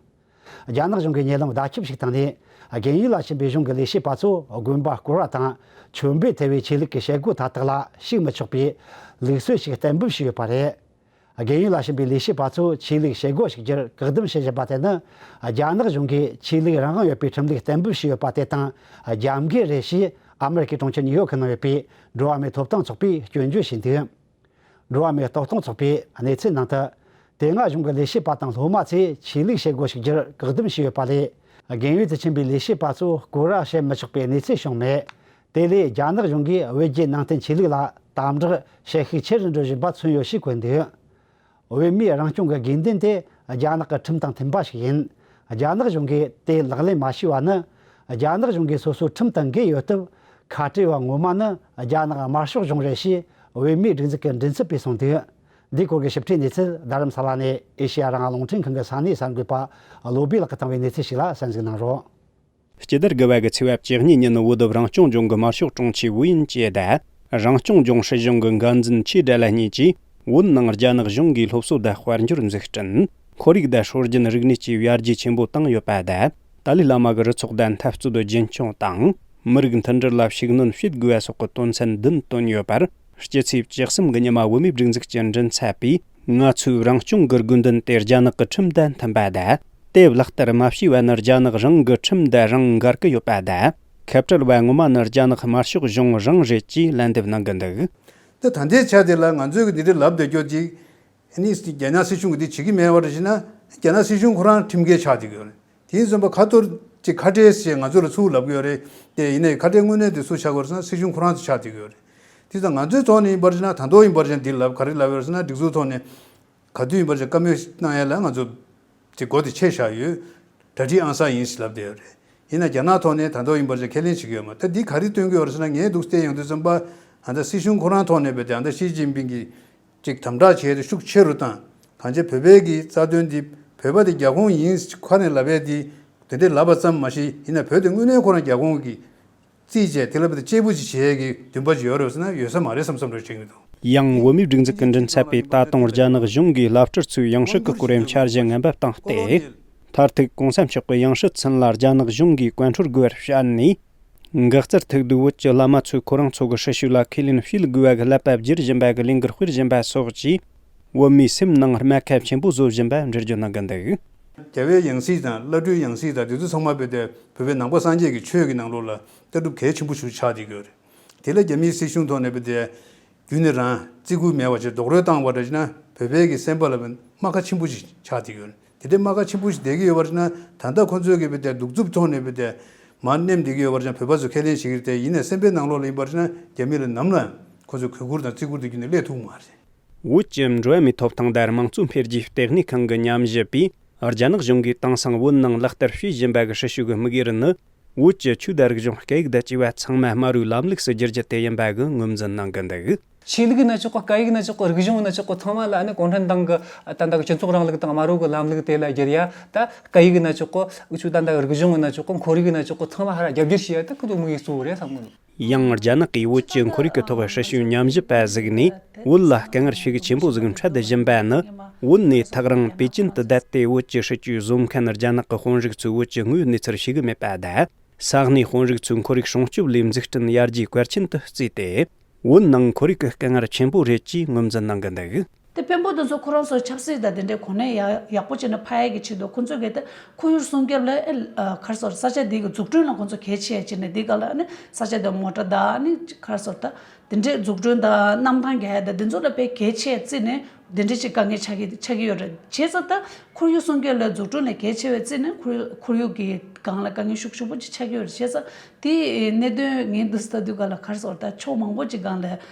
རྒྱ་ནག་གཞུང་གིས་ཉེ་ལམ་བརྡ་ཁྱབ་ཞིག་བཏང་ནས། རྒན་ཡོལ་ལ་ཕྱིན་པའི་གཞུང་གི་ལས་བྱེད་པ་ཚོ་དགོན་པ་བསྐོར་བ་དང་། མཆོད་འབུལ་ཐེབས་པའི་ཆོས་ལུགས་ཀྱི་བྱེད་སྒོ་མཐའ་དག་ལ་ཞུགས་མི་ཆོག་པའི་ལུགས་སྲོལ་ཞིག་གཏན་འབེབས་བྱས་ཡོད་པ་རེད། རྒན་ཡོལ་ལ་ཕྱིན་པའི་ལས་བྱེད་པ་ཚོ་ཆོས་ལུགས་བྱེད་སྒོ་ཞུགས་རྒྱུར་བཀག་སྡོམ་བྱེད་བཞིན་པ་དེ་ནི། རྒྱ་ནག་གཞུང་གིས་ཆོས་ལུགས་རང་དབང་ཡོད་པའི་ཁྲིམས་ལུགས་གཏན་འབེབས་བྱས་ཡོད་པ་དེ་དང་རྒྱབ་འགལ་རེད་ཞེས་ཨ་མེ་རི་ཁའི་གྲོང་ཁྱེར་ཉིའུ་ཡོག་གི་ནང་ཡོད་པའི་འགྲོ་བ་མིའི་ཐོབ་ཐང་ཚོགས་པས་སྐྱོན་བརྗོད་བྱས་འདུག་འགྲོ་བ་མིའི་ཐོབ་ཐང་ཚོགས་པས་གནས་ཚུལ་ནང་དུ། དེ་སྔ་གཞུང་གི་ལས་བྱེད་པ་དང་སློབ་མ་ཚོས་ཆོས་ལུགས་བྱེད་སྒོ་ཞུགས་རྒྱུར་བཀག་སྡོམ་བྱས་ཡོད་པ་ལས། རྒན་ཡོལ་དུ་ཕྱིན་པའི་ལས་བྱེད་པ་ཚོ་སྐོར་ར་བྱེད་མི་ཆོག་པའི་གནས་ཚུལ་བྱུང་མེད། དེ་ལས་རྒྱ་ནག་གཞུང་གིས་བོད་བརྒྱུད་ནང་བསྟན་ཆོས་ལུགས་ལ་དམ་དྲག་བྱེད་ཤུགས་ཆེ་རུ་འགྲོ་བཞིན་པ་མཚོན་ཡོད་ཞེས་བཀོད་འདུག་བོད་མིའི་རང་སྐྱོང་གི་དགོས་འདུན་དེ་རྒྱ་ནག་གི་ཁྲིམས་དང་མཐུན་པ་ཞིག་ཡིན། རྒྱ་ནག་གཞུང་གིས་དེ་ལག་ལེན་མ་བྱས་པ་ནི། རྒྱ་ནག་གཞུང་གིས་སོ་སོའི་ཁྲིམས་དང་འགལ་ཡོད་སྟབས། ཁ་བྲལ་བ་ངོ་མ་ནི་རྒྱ་ནག་དམར་ཤོག་གཞུང་རེད་ཞེས་བོད་མིའི་སྒྲིག་འཛུགས་ཀྱི་མགྲིན་ཚབ་པས་གསུངས་འདུག་འདིའི་སྐོར་གྱི་ཞིབ་ཕྲའི་གནས་ཚུལ་རྡ་རམ་ས་ལ་ནས་ཨེ་ཤེ་ཡ་རང་དབང་རླུང་འཕྲིན་ཁང་གི་ས་གནས་གསར་འགོད་པ་བློ་བྷེ་ལགས་ཀྱིས་བཏང་བའི་གནས་ཚུལ་ཞིག་ལ་གསན་གཟིགས་གནང་རོགས། སྤྱི་ཟླ་དགུ་པ་གི་ཚེས་པ་བཅུ་གཉིས་ཉིན་བོད་རང་སྐྱོང་ལྗོངས་ཀྱི་དམར་ཤོག་དྲུང་ཆེ་ཝུའུ་ཡིན་ཅེ་དང་། རང་སྐྱོང་ལྗོངས་སྲིད་གཞུང་གི་འགན་འཛིན་ཆོས་སྒྲ་ལགས་གཉིས་ཀྱིས་བོད་ནང་རྒྱ་ནག་གཞུང་གིས་སློབ་གསོ་དང་དཔལ་འབྱོར་འཛུགས་སྐྲུན། ཁོར་ཡུག་དང་སྲོལ་རྒྱུན་རིག་གནས་བཅས་ཡར་རྒྱས་ཆེན་པོ་བཏང་ཡོད་པ་དང་། ཏཱ་ལའི་བླ་མ་གི་རུ་ཚོགས་དང་འཐབ་རྩོད་རྒྱུན་འཁྱོངས་དང་། མི་རིགས་མཐུན་སྒྲིལ་ལ་ཤུགས་སྣོན་བྱེད་དགོས་པ་སོགས་ཀྱི་དོན་ཚན་བདུན་བཏོན་ཡོད་པར། སྤྱི་ཚེས་བཅུ་གསུམ་གྱི་ཉི་མ་བོད་མིའི་སྒྲིག་འཛུགས་ཀྱི་མགྲིན་ཚབ་པས། ང་ཚོའི་རང་སྐྱོང་གི་དགོས་འདུན་དེ་རྒྱ་ནག་གི་ཁྲིམས་དང་མཐུན་པ་དང་། དེ་ལག་བསྟར་མ་བྱས་པ་ནི་རྒྱ་ནག་རང་གི་ཁྲིམས་དང་རང་འགལ་གྱི་ཡོད་པ་དང་། ཁ་བྲལ་བ་ངོ་མ་ནི་རྒྱ་ནག་དམར་ཤོག་གཞུང་རང་རེད་ཅེས་ལན་འདེབས་གནང་གི་འདུག་ད་ད་ལྟའི་ཆ་དེ་ལ་ང་ཚོས་ཀྱི་འདི་འདྲ་ལབ་བསྡད་རྒྱུ་དེ། ཨ་ནི་རྒྱ་ནག་སྲིད་གཞུང་གིས་འདི་བྱེད་ཀྱི་མེད་པ་རེད་ཟེར་ན། རྒྱ་ནག་སྲིད་གཞུང་ཁོ་རང་ཁྲིམས་འགལ་ཆགས་བསྡད་ཀྱི་ཡོད་རེད། དེ་ཡིན་ཙང་ཁ་ཐོར་གྱི་ཁ་བྲལ་ཞེས་ང་ཚོ་ལ་ཚུར་ལབ་ཀྱི་ཡོད་རེད་དེ། ཡིན་ནའི་ཁ་བྲལ་དངོས་གནས་དེ་སུ་ཆགས་ཀྱི་ཡོད་རེད་ཟེར་ན་སྲིད་གཞུང་ཁོ་རང་ཚོ་ཆགས་བསྡད་ཀྱི་ཡོད་རེད། དེ་ཙང་ང་ཚོའི་ཐོག་ནས་ཡིན་པར་བྱས་ན། ད་དུང་ཡིན་པར་བྱས་ན་འདི་ལབ་ག་རེ་ལབ་ཡོད་རེད་ཟེར་ན། སྒྲིག་འཛུགས་ཐོག་ནས་ག་དུས་ཡིན་པར་བྱས་བཀའ་མོལ་གནང་ཡ་ལ་ང་ཚོ་དེ་སྒོ་དེ་ཕྱེ་བཞག་ཡོད། གྲ་སྒྲིག་ཨང་གསར་ཡིན་ཞེས་ལབ་བསྡད་ཡོད་རེད། ཡིན་ན་རྒྱ་ནག་ཐོག་ནས་ད་དུང་ཡིན་པར་བྱས་ཁས་ལེན་བྱེད་ཀྱི་ཡོད་མ་རེད། ད་འདི་ག་རེ་སྟོན་གྱི་ཡོད་རེད་ཟེར་ན། ངས་འདུག་བལྟས་ཡོང་དུས་ཙམ་པ། ཨ་ད་སྲིད་གཞུང་ཁོ་རང་ཐོག་ནས་བས་ཏེ་ཨ་ད་ཞི་ཅིན་ཕིང་གིས་ཅིག་དམ་དྲག་བྱས་ཏེ་ཤུགས་ཆེ་རུ་བཏང་། གང་བྱས་བོད་པའི་གི་རྩ་དོན་འདི། བོད་པ་དེ་རྒྱ་ཁོངས་ཡིན་ཁ་ནས་ལབ་ཡས་དེ་དེ་འདྲས་ལབ་པ་ཙམ་མ་ཞིག་ཡིན་ན་བོད་དེ་དངོས་གནས་ཁོ་རང་རྒྱ་ཁོངས་ཀྱི་རྩིས་བྱས་དེ་ལ་བས་ཏེ་གཅེར་བུ་ཅིག་བྱེད་ཡས་ཀྱི་འདུན་པ་ཅིག་ཡོད་རེད་ཟེར་ན་ཡོད་ས་མ་རེད་བསམ་བསམ་འདྲ་བྱེད་ཀྱི་འདུག་ཡང་བོད་མིའི་སྒྲིག་འཛུགས་ཀྱི་མགྲིན་ཚབ་པས་ད་དུང་རྒྱ་ནག་གཞུང་གིས་བླ་སྤྲུལ་ཚོའི་ཡང་སྲིད་ཀྱི་སྐོར་འཆར་གཞི་ངན་པ་བཏང་སྟེ། མཐར་ཐུག་གོང་ས་མཆོག་གི་ཡང་སྲིད་ཚུན་ལ་རྒྱ་ནག་གཞུང་གིས་གོན་འཕྲོད་དགོས་པར་བཤད་ནས། འགག་རྩར་ཐུག་དུས་བོད་ཀྱི་བླ་མ་ཚོས་ཁོ་རང་ཚོ་གི་སྲི་ཞུ་ལ་ཁས་ལེན་བྱེད་དགོས་པ་གི་ཀླད་པ་བསྒྱུར་བཞིན་པ་གི་ལས་འགུལ་སྤེལ་བཞིན་པ་སོགས་ཀྱིས། བོད་མིའི་སེམས་ནང་རྨ་ཁ་ཆེན་པོ་བཟོ་བཞིན་པ་འགྲེལ་བརྗོད་གནང་གི་འདུག་རྒྱལ་བའི་ཡང་སྲིད་དང་བླ་སྤྲུལ་ཡང་སྲིད་དང་དེ་ཚོ་ཚང་མ་བས་ཏེ་བོད་པའི་ནང་པ་སངས་རྒྱས་ཀྱི་ཆོས་ཀྱི་ནང་ལོགས་ལ་ལྟ་གྲུབ་གལ་ཆེན་པོ་ཞིག་ཆགས་བསྡད་ཀྱི་ཡོད་རེད། དེ་ལ་རྒྱ་མིའི་སྲིད་གཞུང་ཐོག་ནས་བས་ཏེ། རྒྱུན་ནས་རང་བརྩི་བཀུར་མེད་པ་ཞིག་རྡོག་རོལ་བཏང་བ་འདྲ་ཞིག་ན་བོད་པའི་གི་སེམས་པ་ལ་རྨ་ཁ་ཆེན་པོ་ཞིག་ཆགས་བསྡད་ཀྱི་ཡོད་རེད། དེ་འདྲའི་རྨ་ཁ་ཆེན་པོ་ཞིག་བསྡད་ཀྱི་ཡོད་པ་རེད་ན། ད་ལྟ་ཁོ་ཚོས་ཀྱི་བས་ཏེ་གདུག་རྩུབ་ཐོག་ནས་བས་ཏེ་ མར་མནན་བསྡད་ཀྱི་ཡོད་པ་ཅང་བོད་པ་ཚོས་ཁས་ལེན་བྱེད་ཀྱི་རེད་དེ། ཡིན་ནའི་སེམས་པའི་ནང་ལོགས་ལ་ཡིན་པ་ཅང་རྒྱ་མི་ལ་ནམ་ལ་ཁོ་ཚོས་གུས་བཀུར་དང་བརྩི་བཀུར་དེ་རྒྱུན་ནས་སླེབས་ཐུབ་མ་རེད། བོད་ཀྱི་འགྲོ་བ་མིའི་ཐོབ་ཐང་དང་དམངས་གཙོ་འཕེལ་རྒྱས་ལྟེ་གནས་ཁང་གི་ཉམས་ཞིབ་པས། རྒྱ་ནག་གཞུང་གིས་དེང་སང་བོད་ནང་ལག་བསྟར་བྱེད་བཞིན་པ་གི་སྲི་ཞུ་གི་དམིགས་ཡུལ་ནི། བོད་ཀྱི་ཆོས་དང་རིག་གཞུང་སྐད་ཡིག་དང་བཅས་པ་ཚང་མ་སྨ་རུའི་ལམ་ལུགས་སུ་བསྒྱུར་རྒྱུ་དེ་ཡིན་པ་གི་ངོས་འཛིན་གནང་གི་འདུག། ཆོས་ལུགས་ཡིན་ན་ཆོག་གི། སྐད་ཡིག་ཡིན་ན་ཆོག་གི། རིག་གཞུང་ཡིན་ན་ཆོག་གི། ཚང་མ་ལ་ཨ་ནི་གུང་ཁྲན་ཏང་གི་ད་ལྟ་གི་སྤྱི་ཚོགས་རིང་ལུགས་དང་སྨ་རུའི་གི་ལམ་ལུགས་དེ་ལ་བསྒྱུར་ཡ། ད་སྐད་ཡིག་ཡིན་ན་ཆོག་གི། འུ་ཆོ་ད་ལྟ་གི་རིག་གཞུང་ཡིན་ན་ཆོག་གི། ཁོར་ཡུག་ཡིན་ན་ཆོག་གི། ཚང་མ་ཧ་ར་རྒྱ་བསྒྱུར་བྱེད་ཡ་ད་ཁོ་ཚོ་དམིགས་ཡུལ་གཙོ་བོ་རེད་བསམ་གི་འདུག། ཡང་རྒྱ་ནག་གིས་བོད་ཀྱི་ཁོར་ཡུག་གི་ཐོག་སྲི་ཞུའི་ཉམས་ཞིབ་པ་ཞིག་ནས། བོད་ལ་དཀའ་ངལ་ཤུགས་ཆེན་པོ་ཞིག་འཕྲད་བཞིན་པ་ནི། བོད་ནས་ཐག་རིང་པེ་ཅིན་དུ་བསྡད་དེ་བོད་ཀྱི་སྲིད་ཇུས་བཟོ་མཁན་རྒྱ་ནག་གི་དཔོན་རིགས་ཚོས་བོད་ཀྱི་དངོས་ཡོད་གནས་ཚུལ་ཤེས་ཀྱི་མེད་པ་དང་། ས་གནས་དཔོན་རིགས་ཚོས་ཁོར་ཡུག་སྲུང་སྐྱོབ་ལས་འཛུགས་སྐྲུན་ཡར་རྒྱས་གལ་ཆེན་དུ་བརྩིས་ཏེ། བོད་ནང་ཁོར་ཡུག་གི་དཀའ་ངལ་ཆེན་པོ་རེད་ཅེས་ངོས་འཛིན་གནང་གི་འདུག། དེ་དཔོན་པོ་དེ་ཚོ་ཁོ་རང་ཚོ་ཆབ་སྲིད་དང་དེ་འདྲའི་གོ་གནས་ཡག་ཡག་པོ་བྱས་ནས་འཕར་ཡག་གི་ཆེད་དུ། ཁོ་ཚོས་གལ་ཏེ་ཁོར་ཡུག་སྲུང་སྐྱོབ་ལ་ཨེ་ག་རེ་ཟེར། ས་ཆ་དེ་གི་འཛུགས་སྐྲུན་ལ་ཁོ་ཚོ་གལ་ཆེ་བྱས་ནས། དེ་ག་ལ་ཨ་ནི་ས་ཆ་དེ་མོ་ཊ་དང་ཨ་ནི་ག་རེ་ཟེར་ད། དེ་འདྲའི་འཛུགས་སྐྲུན་དང་གནམ་ཐང་རྒྱག་ཡ་དང་དེ་ཚོ་ལ་དཔེ་གལ་ཆེ་བརྩིས་ནས་དེ་འདྲའི་ཅིག་དཀའ་ངལ་ཆགས་ཀྱི་ཆགས་ཀྱི་ཡོད་རེད། བྱས་ཙང་ད་ཁོར་ཡུག་སྲུང་སྐྱོབ་ལ་འཛུགས་སྐྲུན་ལ་གལ་ཆེ་བའི་བརྩིས་ནས་ཁོར་ཡུག་ཁོར་ཡུག་གི་སྒང་ལ་དཀའ་ངལ་ཤུགས་ཆེན་པོ་ཅིག་ཆགས་ཀྱི་ཡོད་རེད། བྱས་ཙང་དེའི་གནད་དོན་ངས་འདི་ལྟ་དུས་ག་ལ་ག་རེ་ཟེར་ད་ཕྱོགས་མང་པོ་ཅིག་སྒང་ལ་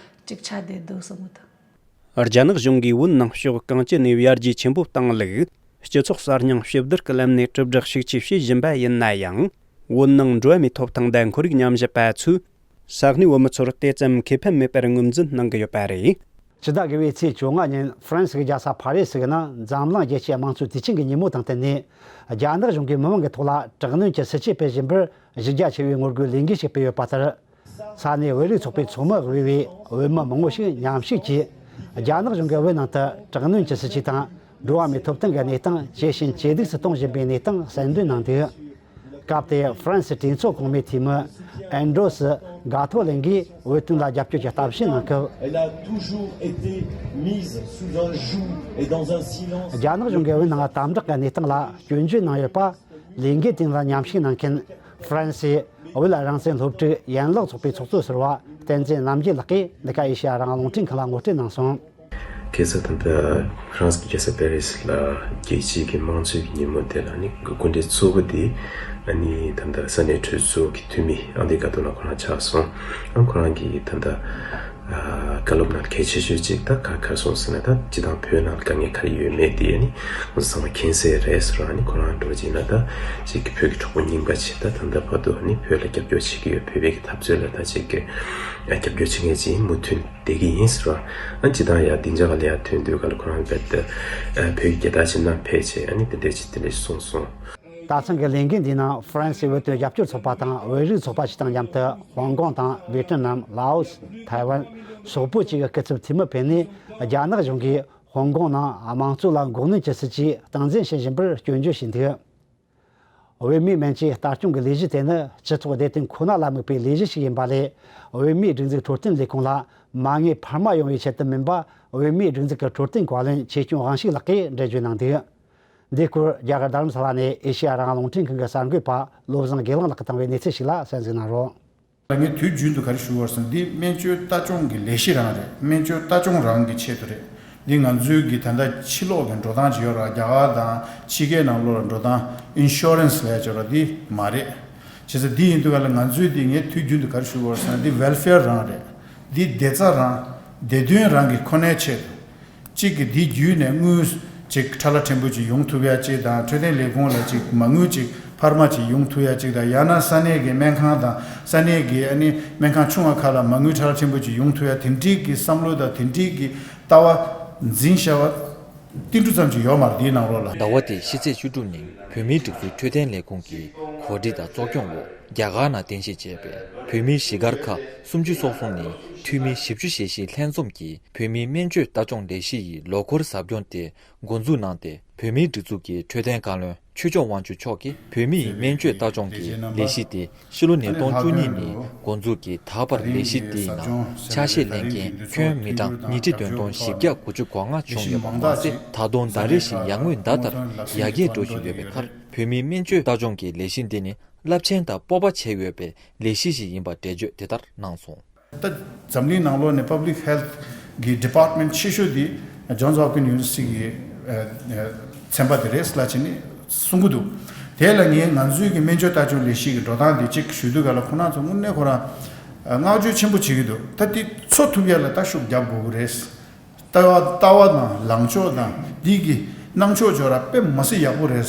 ཅིག་ཆགས་བསྡད་འདུག་བསམ་གི་འདུག། རྒྱ་ནག་གཞུང་གིས་བོད་ནང་ཕྱོགས་གང་ཅི་ནས་ཡར་རྒྱས་ཆེན་པོ་བཏང་ལུགས། སྤྱི་ཚོགས་གསར་རྙིང་ཞིབ་བསྡུར་གྱི་ལམ་ནས་དྲིལ་བསྒྲགས་ཤུགས་ཆེ་བྱེད་བཞིན་པ་ཡིན་ན་ཡང་། བོད་ནང་འགྲོ་བ་མིའི་ཐོབ་ཐང་དང་ཁོར་ཡུག་ཉམས་ཞིབ་པ་ཚོས། ས་གནས་བོད་མི་ཚོར་དེ་ཙམ་ཁེ་ཕན་མེད་པར་ངོས་འཛིན་གནང་གི་ཡོད་པ་རེད། ཕྱི་ཟླ་དགུ་པའི་ཚེས་བཅོ་ལྔ་ཉིན་ཧྥ་རན་སི་གི་རྒྱལ་ས་ཕ་རི་སི་གི་ནང་འཛམ་གླིང་རྒྱལ་སྤྱིའི་དམངས་གཙོའི་དུས་ཆེན་གྱི་ཉིན་མོ་དང་བསྟུན་ནས། རྒྱ་ནག་གཞུང་གིས་མི་མང་གི་ཐོག་ལ་དྲག་གནོན་གྱི་སྲིད་བྱུས་སྤེལ་བཞིན་པར་གཞི་རྒྱ་ཆེ་བའི་ངོ་རྒོལ་ལས་འགུལ་ཞིག་སྤེལ་ཡོད་པ་ལྟར། ས་གནས་བོད་རིགས་ཚོགས་པའི་ཚོགས་མི་དབུས་པའི་བོད་མི་མང་པོ་ཞིག་མཉམ་ཞུགས་ཀྱིས། རྒྱ་ནག་གཞུང་གིས་བོད་ནང་དུ་དྲག་གནོན་གྱི་སྲིད་བྱུས་དང་། འགྲོ་བ་མིའི་ཐོབ་ཐང་གི་གནས་སྟངས་ཇེ་ཞན་ཇེ་སྡུག་ཏུ་གཏོང་བཞིན་པའི་གནས་སྟངས་གསལ་འདོན་གནང་འདུག། སྐབས་དེར་ཧྥ་རན་སི་གྲོས་ཚོགས་གོང་མའི་འཐུས་མི་ཨན་ཌྲོ་སི་གྷ་ཐོ་ལིན་གྱིས་བོད་དོན་ལ་རྒྱབ་སྐྱོར་གྱི་གཏམ་བཤད་གནང་སྐབས། Elle a toujours été mise sous un joug et dans un silence. རྒྱ་ནག་གཞུང་གིས་བོད་ནང་དམ་དྲག་གི་གནས་སྟངས་ལ་སྐྱོན་བརྗོད་གནང་ཡོད་པ། ལས་འགུལ་དེ་ལ་མཉམ་ཞུགས་གནང་མཁན་ཧྥ་རན་སིའི་བོད་རང་བཙན་སློབ་ཕྲུག་ཡན་ལག་ཚོགས་པའི་ཚོགས་གཙོ་ཟུར་པ་བསྟན་འཛིན་རྣམ་རྒྱལ་ལགས་ཀྱིས་འདི་ག་ཨེ་ཤེ་ཡ་རང་དབང་རླུང་འཕྲིན་ཁང་ལ་ངོ་སྤྲོད་གནང་སོང་། ཁ་སང་ད་ལྟ་ཧྥ་རན་སི་གི་རྒྱལ་ས་པེ་རི་སི་ལ་རྒྱལ་སྤྱིའི་གི་དམངས་གཙོའི་གི་ཉིན་མོ་དེ་ལ་ནི་སྐུ་མགྲོན་གཙོ་བོ་དེ་ཨ་ནི་ད་ལྟ་ས་གནས་གྲོས་ཚོགས་ཀྱི་འཐུས་མི་ཨན་ཌྲི་གྷ་ཐོ་ལགས་ཁོ་རང་ཆགས་སོང་། ཨ་ཁོ་རང་གིས་ད་ལྟ་ཨ་བཀའ་སློབ་ནང་གལ་ཆེ་ཤོས་གཅིག་ད་ག་ག་རེ་གསུངས་ཟེར་ན། ད་སྤྱི་བཏང་བོད་ནང་ལ་དཀའ་ངལ་ག་རེ་ཡོད་མེད་དེ་ཨ་ནི་ང་ཚོ་ཚང་མ་མཁྱེན་གསལ་རེད་ཟེར། ཨ་ནི་ཁོ་རང་འགྲོ་བྱས་ན་ད་ཅིག་གི་བོད་ཀྱི་གྲོགས་པོ་རྙིང་པ་ཅིག་ད་ད་ལྟ་བར་དུ་ཨ་ནི་བོད་ལ་རྒྱབ་སྐྱོར་བྱེད་ཀྱི་ཡོད། བོད་པའི་གི་འཐབ་རྩོད་ལ་ད་ཅིག་གི་རྒྱབ་སྐྱོར་བྱེད་མཁན་ཅིག་མུ་མཐུད་བསྡད་ཀྱི་ཡིན་ཟེར་བ། ཨ་ཇི་ལྟར་ཡང་སྡིངས་ཆ་ག་ལ་ཡང་ཐོན་དུས་ག་ལ་ཁོ་རང་རྦད་དེ་བོད་ཀྱི་རྒྱལ་དར་ཇེ་ནང་ཕེབས་བྱས་ཨ་ནི་དེ་འདྲས་ཅིག་དེ་འདྲས་གསུངས་སོང་། ད་ཐེངས་ཀྱི་ལས་འགུལ་འདིའི་ནང་ཧྥ་རན་སིའི་བོད་དོན་རྒྱབ་སྐྱོར་ཚོགས་པ་དང་བོད་རིགས་ཚོགས་པ་ཞིག་དང་མཉམ་དུ་ཧོང་ཀོང་དང་ཝེ་ཏི་ནམ། ལའོ་སི། ཐའེ་ཝན་སོག་པོ་བཅས་ཀྱི་སྐུ་ཚབ་འཐུས་མི་ཕེབས་ནས། རྒྱ་ནག་གཞུང་གིས་ཧོང་ཀོང་ནང་དམངས་གཙོ་ལ་འགོག་གནོན་གྱི་སྲིད་ཇུས་སྟངས་འཛིན་བྱེད་བཞིན་པར་སྐྱོན་བརྗོད་བྱས་འདུག། བོད་མིའི་སྨན་བཅོས་ལྟ་སྐྱོང་གི་ལས་གཞི་དེ་ནི་སྤྱི་ཚོགས་བདེ་དོན་ཁོ་ན་ལ་དམིགས་པའི་ལས་གཞི་ཞིག་ཡིན་པ་ལས། བོད་མིའི་སྒྲིག་འཛུགས་འཕྲོད་བསྟེན་ལས་ཁུངས་ལ་མ་དངུལ་འཕར་མ་ཡོང་བའི་ཆེད་དུ་མིན་པ། བོད་མིའི་སྒྲིག་འཛུགས་ཀྱི་འཕྲོད་བསྟེན་བཀའ་བློན་ཆོས་སྐྱོང་དབང་ཕྱུག་ལགས་ཀྱིས་འགྲེལ་བརྗོད་གནང་འདུག། འདིའི་སྐོར་རྒྱ་གར་རྡ་རམ་ས་ལ་ནས་ཨེ་ཤེ་ཡ་རང་དབང་རླུང་འཕྲིན་ཁང་གི་གསར་འགོད་པ་བློ་བཟང་དགེ་ལེགས་ལགས་ཀྱིས་བཏང་བའི་གནས་ཚུལ་ཞིག་ལ་གསན་གཟིགས་གནང་རོགས། ངས་དུས་རྒྱུན་དུ་ག་རེ་ཞུ་བར་སོང་། འདི་སྨན་བཅོས་ལྟ་སྐྱོང་གི་ལས་གཞི་རང་རེད། སྨན་བཅོས་ལྟ་སྐྱོང་རང་གི་ཆེད་དུ་རེད། འདི་ང་ཚོའི་གི་ད་ལྟ་ཕྱི་ལོགས་ཀྱི་འགྲོ་སྟངས་ཅིག་ཡོད་ར། རྒྱ་གར་དང་ཕྱི་རྒྱལ་ནང་ལོགས་ལ་འགྲོ་སྟངས་ཨིན་ཤོ་རན་སི་ལས་ཅོ་ར་འདི་མ་རེད། བྱས་ཙང་འདི་ཡིན་དུས་ག་ལ་ང་ཚོའི་འདི་ངས་དུས་རྒྱུན་དུ་ག་རེ་ཞུ་བར་སོང་། འདི་ཝེལ་ཕེར་རང་རེད། འདི་བདེ་རྩ་རང་བདེ་དོན་རང་གི་ཁོ་ནའི་ཆེད་དུ། གཅིག་གིས་འདི་བརྒྱུད་ནས་དངུལ་ཅིག་ཁྲ་ལ་ཕྲན་བུ་ཅིག་ཡོང་ཐུབ་ཡ་ཅིག་དང་། འཕྲོད་བསྟེན་ལས་ཁུངས་ལ་ཅིག་མ་དངུལ་ཅིག་འཕར་མ་ཅིག་ཡོང་ཐུབ་ཡ་ཅིག་དང་། ཡང་ན་ས་གནས་ཀྱི་སྨན་ཁང་དང་ས་གནས་ཀྱི་ཨ་ནི་སྨན་ཁང་ཆུང་བ་ཁག་ལ་མ་དངུལ་ཁྲ་ལ་ཕྲན་བུ་ཅིག་ཡོང་ཐུབ་ཡ་དེ་འདྲའི་གི་བསམ་བློ་དང་དེ་འདྲའི་གི་ལྟ་བ་འཛིན་བྱ་བ་ཏིལ་འབྲུ་ཙམ་ཅིག་ཡོད་མ་རེད་འདིའི་ནང་ལོགས་ལ། ཟླ་བ་འདིའི་ཕྱི་ཚེས་བཅུ་དྲུག་ཉིན་བོད་མིའི་སྒྲིག་འཛུགས་འཕྲོད་བསྟེན་ལས་ཁུངས་ཀྱི་གོ་སྒྲིག་དང་གཙོ་སྐྱོང་འོག་རྒྱ་གར་ནང་རྟེན་གཞི་བྱས་པའི་བོད་མིའི་གཞིས་སྒར་ཁག་སུམ་ཅུ་སོ་གསུམ་ནས་འཐུས་མི་བཞི་བཅུ་ཞེ་བཞི་ལྷན་འཛོམས་ཀྱིས་བོད་མིའི་སྨན་བཅོས་ལྟ་སྐྱོང་ལས་གཞི་ཡི་ལོ་འཁོར་ཟབ་སྦྱོང་དེ་འགོ་འཛུགས་གནང་སྟེ། བོད་མིའི་སྒྲིག་འཛུགས་ཀྱི་འཕྲོད་བསྟེན་བཀའ་བློན་ཆོས་སྐྱོང་དབང་ཕྱུག་མཆོག་གིས་བོད་མི་ཡི་སྨན་བཅོས་ལྟ་སྐྱོང་གི་ལས་གཞི་དེ་ཕྱི་ལོ་ཉིས་སྟོང་བཅུ་གཉིས་ནས་འགོ་འཛུགས་ཀྱིས་ད་བར་ལས་གཞི་དེའི་ནང་ཆ་ཤས་ལེན་མཁན་ཁྱོན་མི་གྲངས་ཉིས་ཁྲི་བདུན་སྟོང་བཞི་བརྒྱ་དགུ་བཅུ་གོ་ལྔ་བྱུང་ཡོད་པ་མ་ཟད། ད་དུང་ཟླ་རེ་བཞིན་ཡར་ངོའི་ཟླ་ལྟར་ཡར་རྒྱས་འགྲོ་བཞིན་ཡོད་པའི་ཁར། བོད་མིའི་སྨན་བཅོས་ལྟ་སྐྱོང་གི་ལས་གཞི་འདི་ནི་རླབས་ཆེན་དང་སྤོབས་པ་བྱེད་འོས་པའི་ལས་གཞི་ཞིག་ཡིན་པ་འགྲེལ་བརྗོད་དེ་ལྟར་གནང་སོང་། ད་འཛམ་གླིང་ནང་ལོགས་ནས་པབ་ལིག་ཧེལ་ཐི་གི་ཌི་པར་ཊི་མེན་ཊི་ཆེ་ཤོས་དེ་ཇོན་སི་ཧོབ་ཀིན་ཡུ་ནི་ཝར་སི་ཊི་གི་ཨ་ཨ་ཚན་པ་དེ་རེད་ལབ་བྱས་ནས་གསུང་གི་འདུག། དེ་ལ་ངས་ང་ཚོའི་གི་སྨན་བཅོས་ལྟ་སྐྱོང་ལས་གཞི་གི་འགྲོ་སྟངས་དེ་གཅིག་ཞུ་དུས་ག་ལ་ཁོང་རྣམ་ཚོ་དངོས་གནས་ཁོ་རང་བསྔགས་བརྗོད་ཆེན་པོ་བྱེད་ཀྱི་འདུག་ད་དེ་འཚོ་ཐུབ་ཡ་ལ་ད་ཤུགས་རྒྱབ་དགོས་ཀྱི་རེད། ལྟ་བ་ལྟ་བ་དང་ལངས་ཕྱོགས་དང་འདི་གི་གནང་ཕྱོགས་ཅིག་ར་དཔེ་མི་སྲིད་ཡག་པོ་རེད།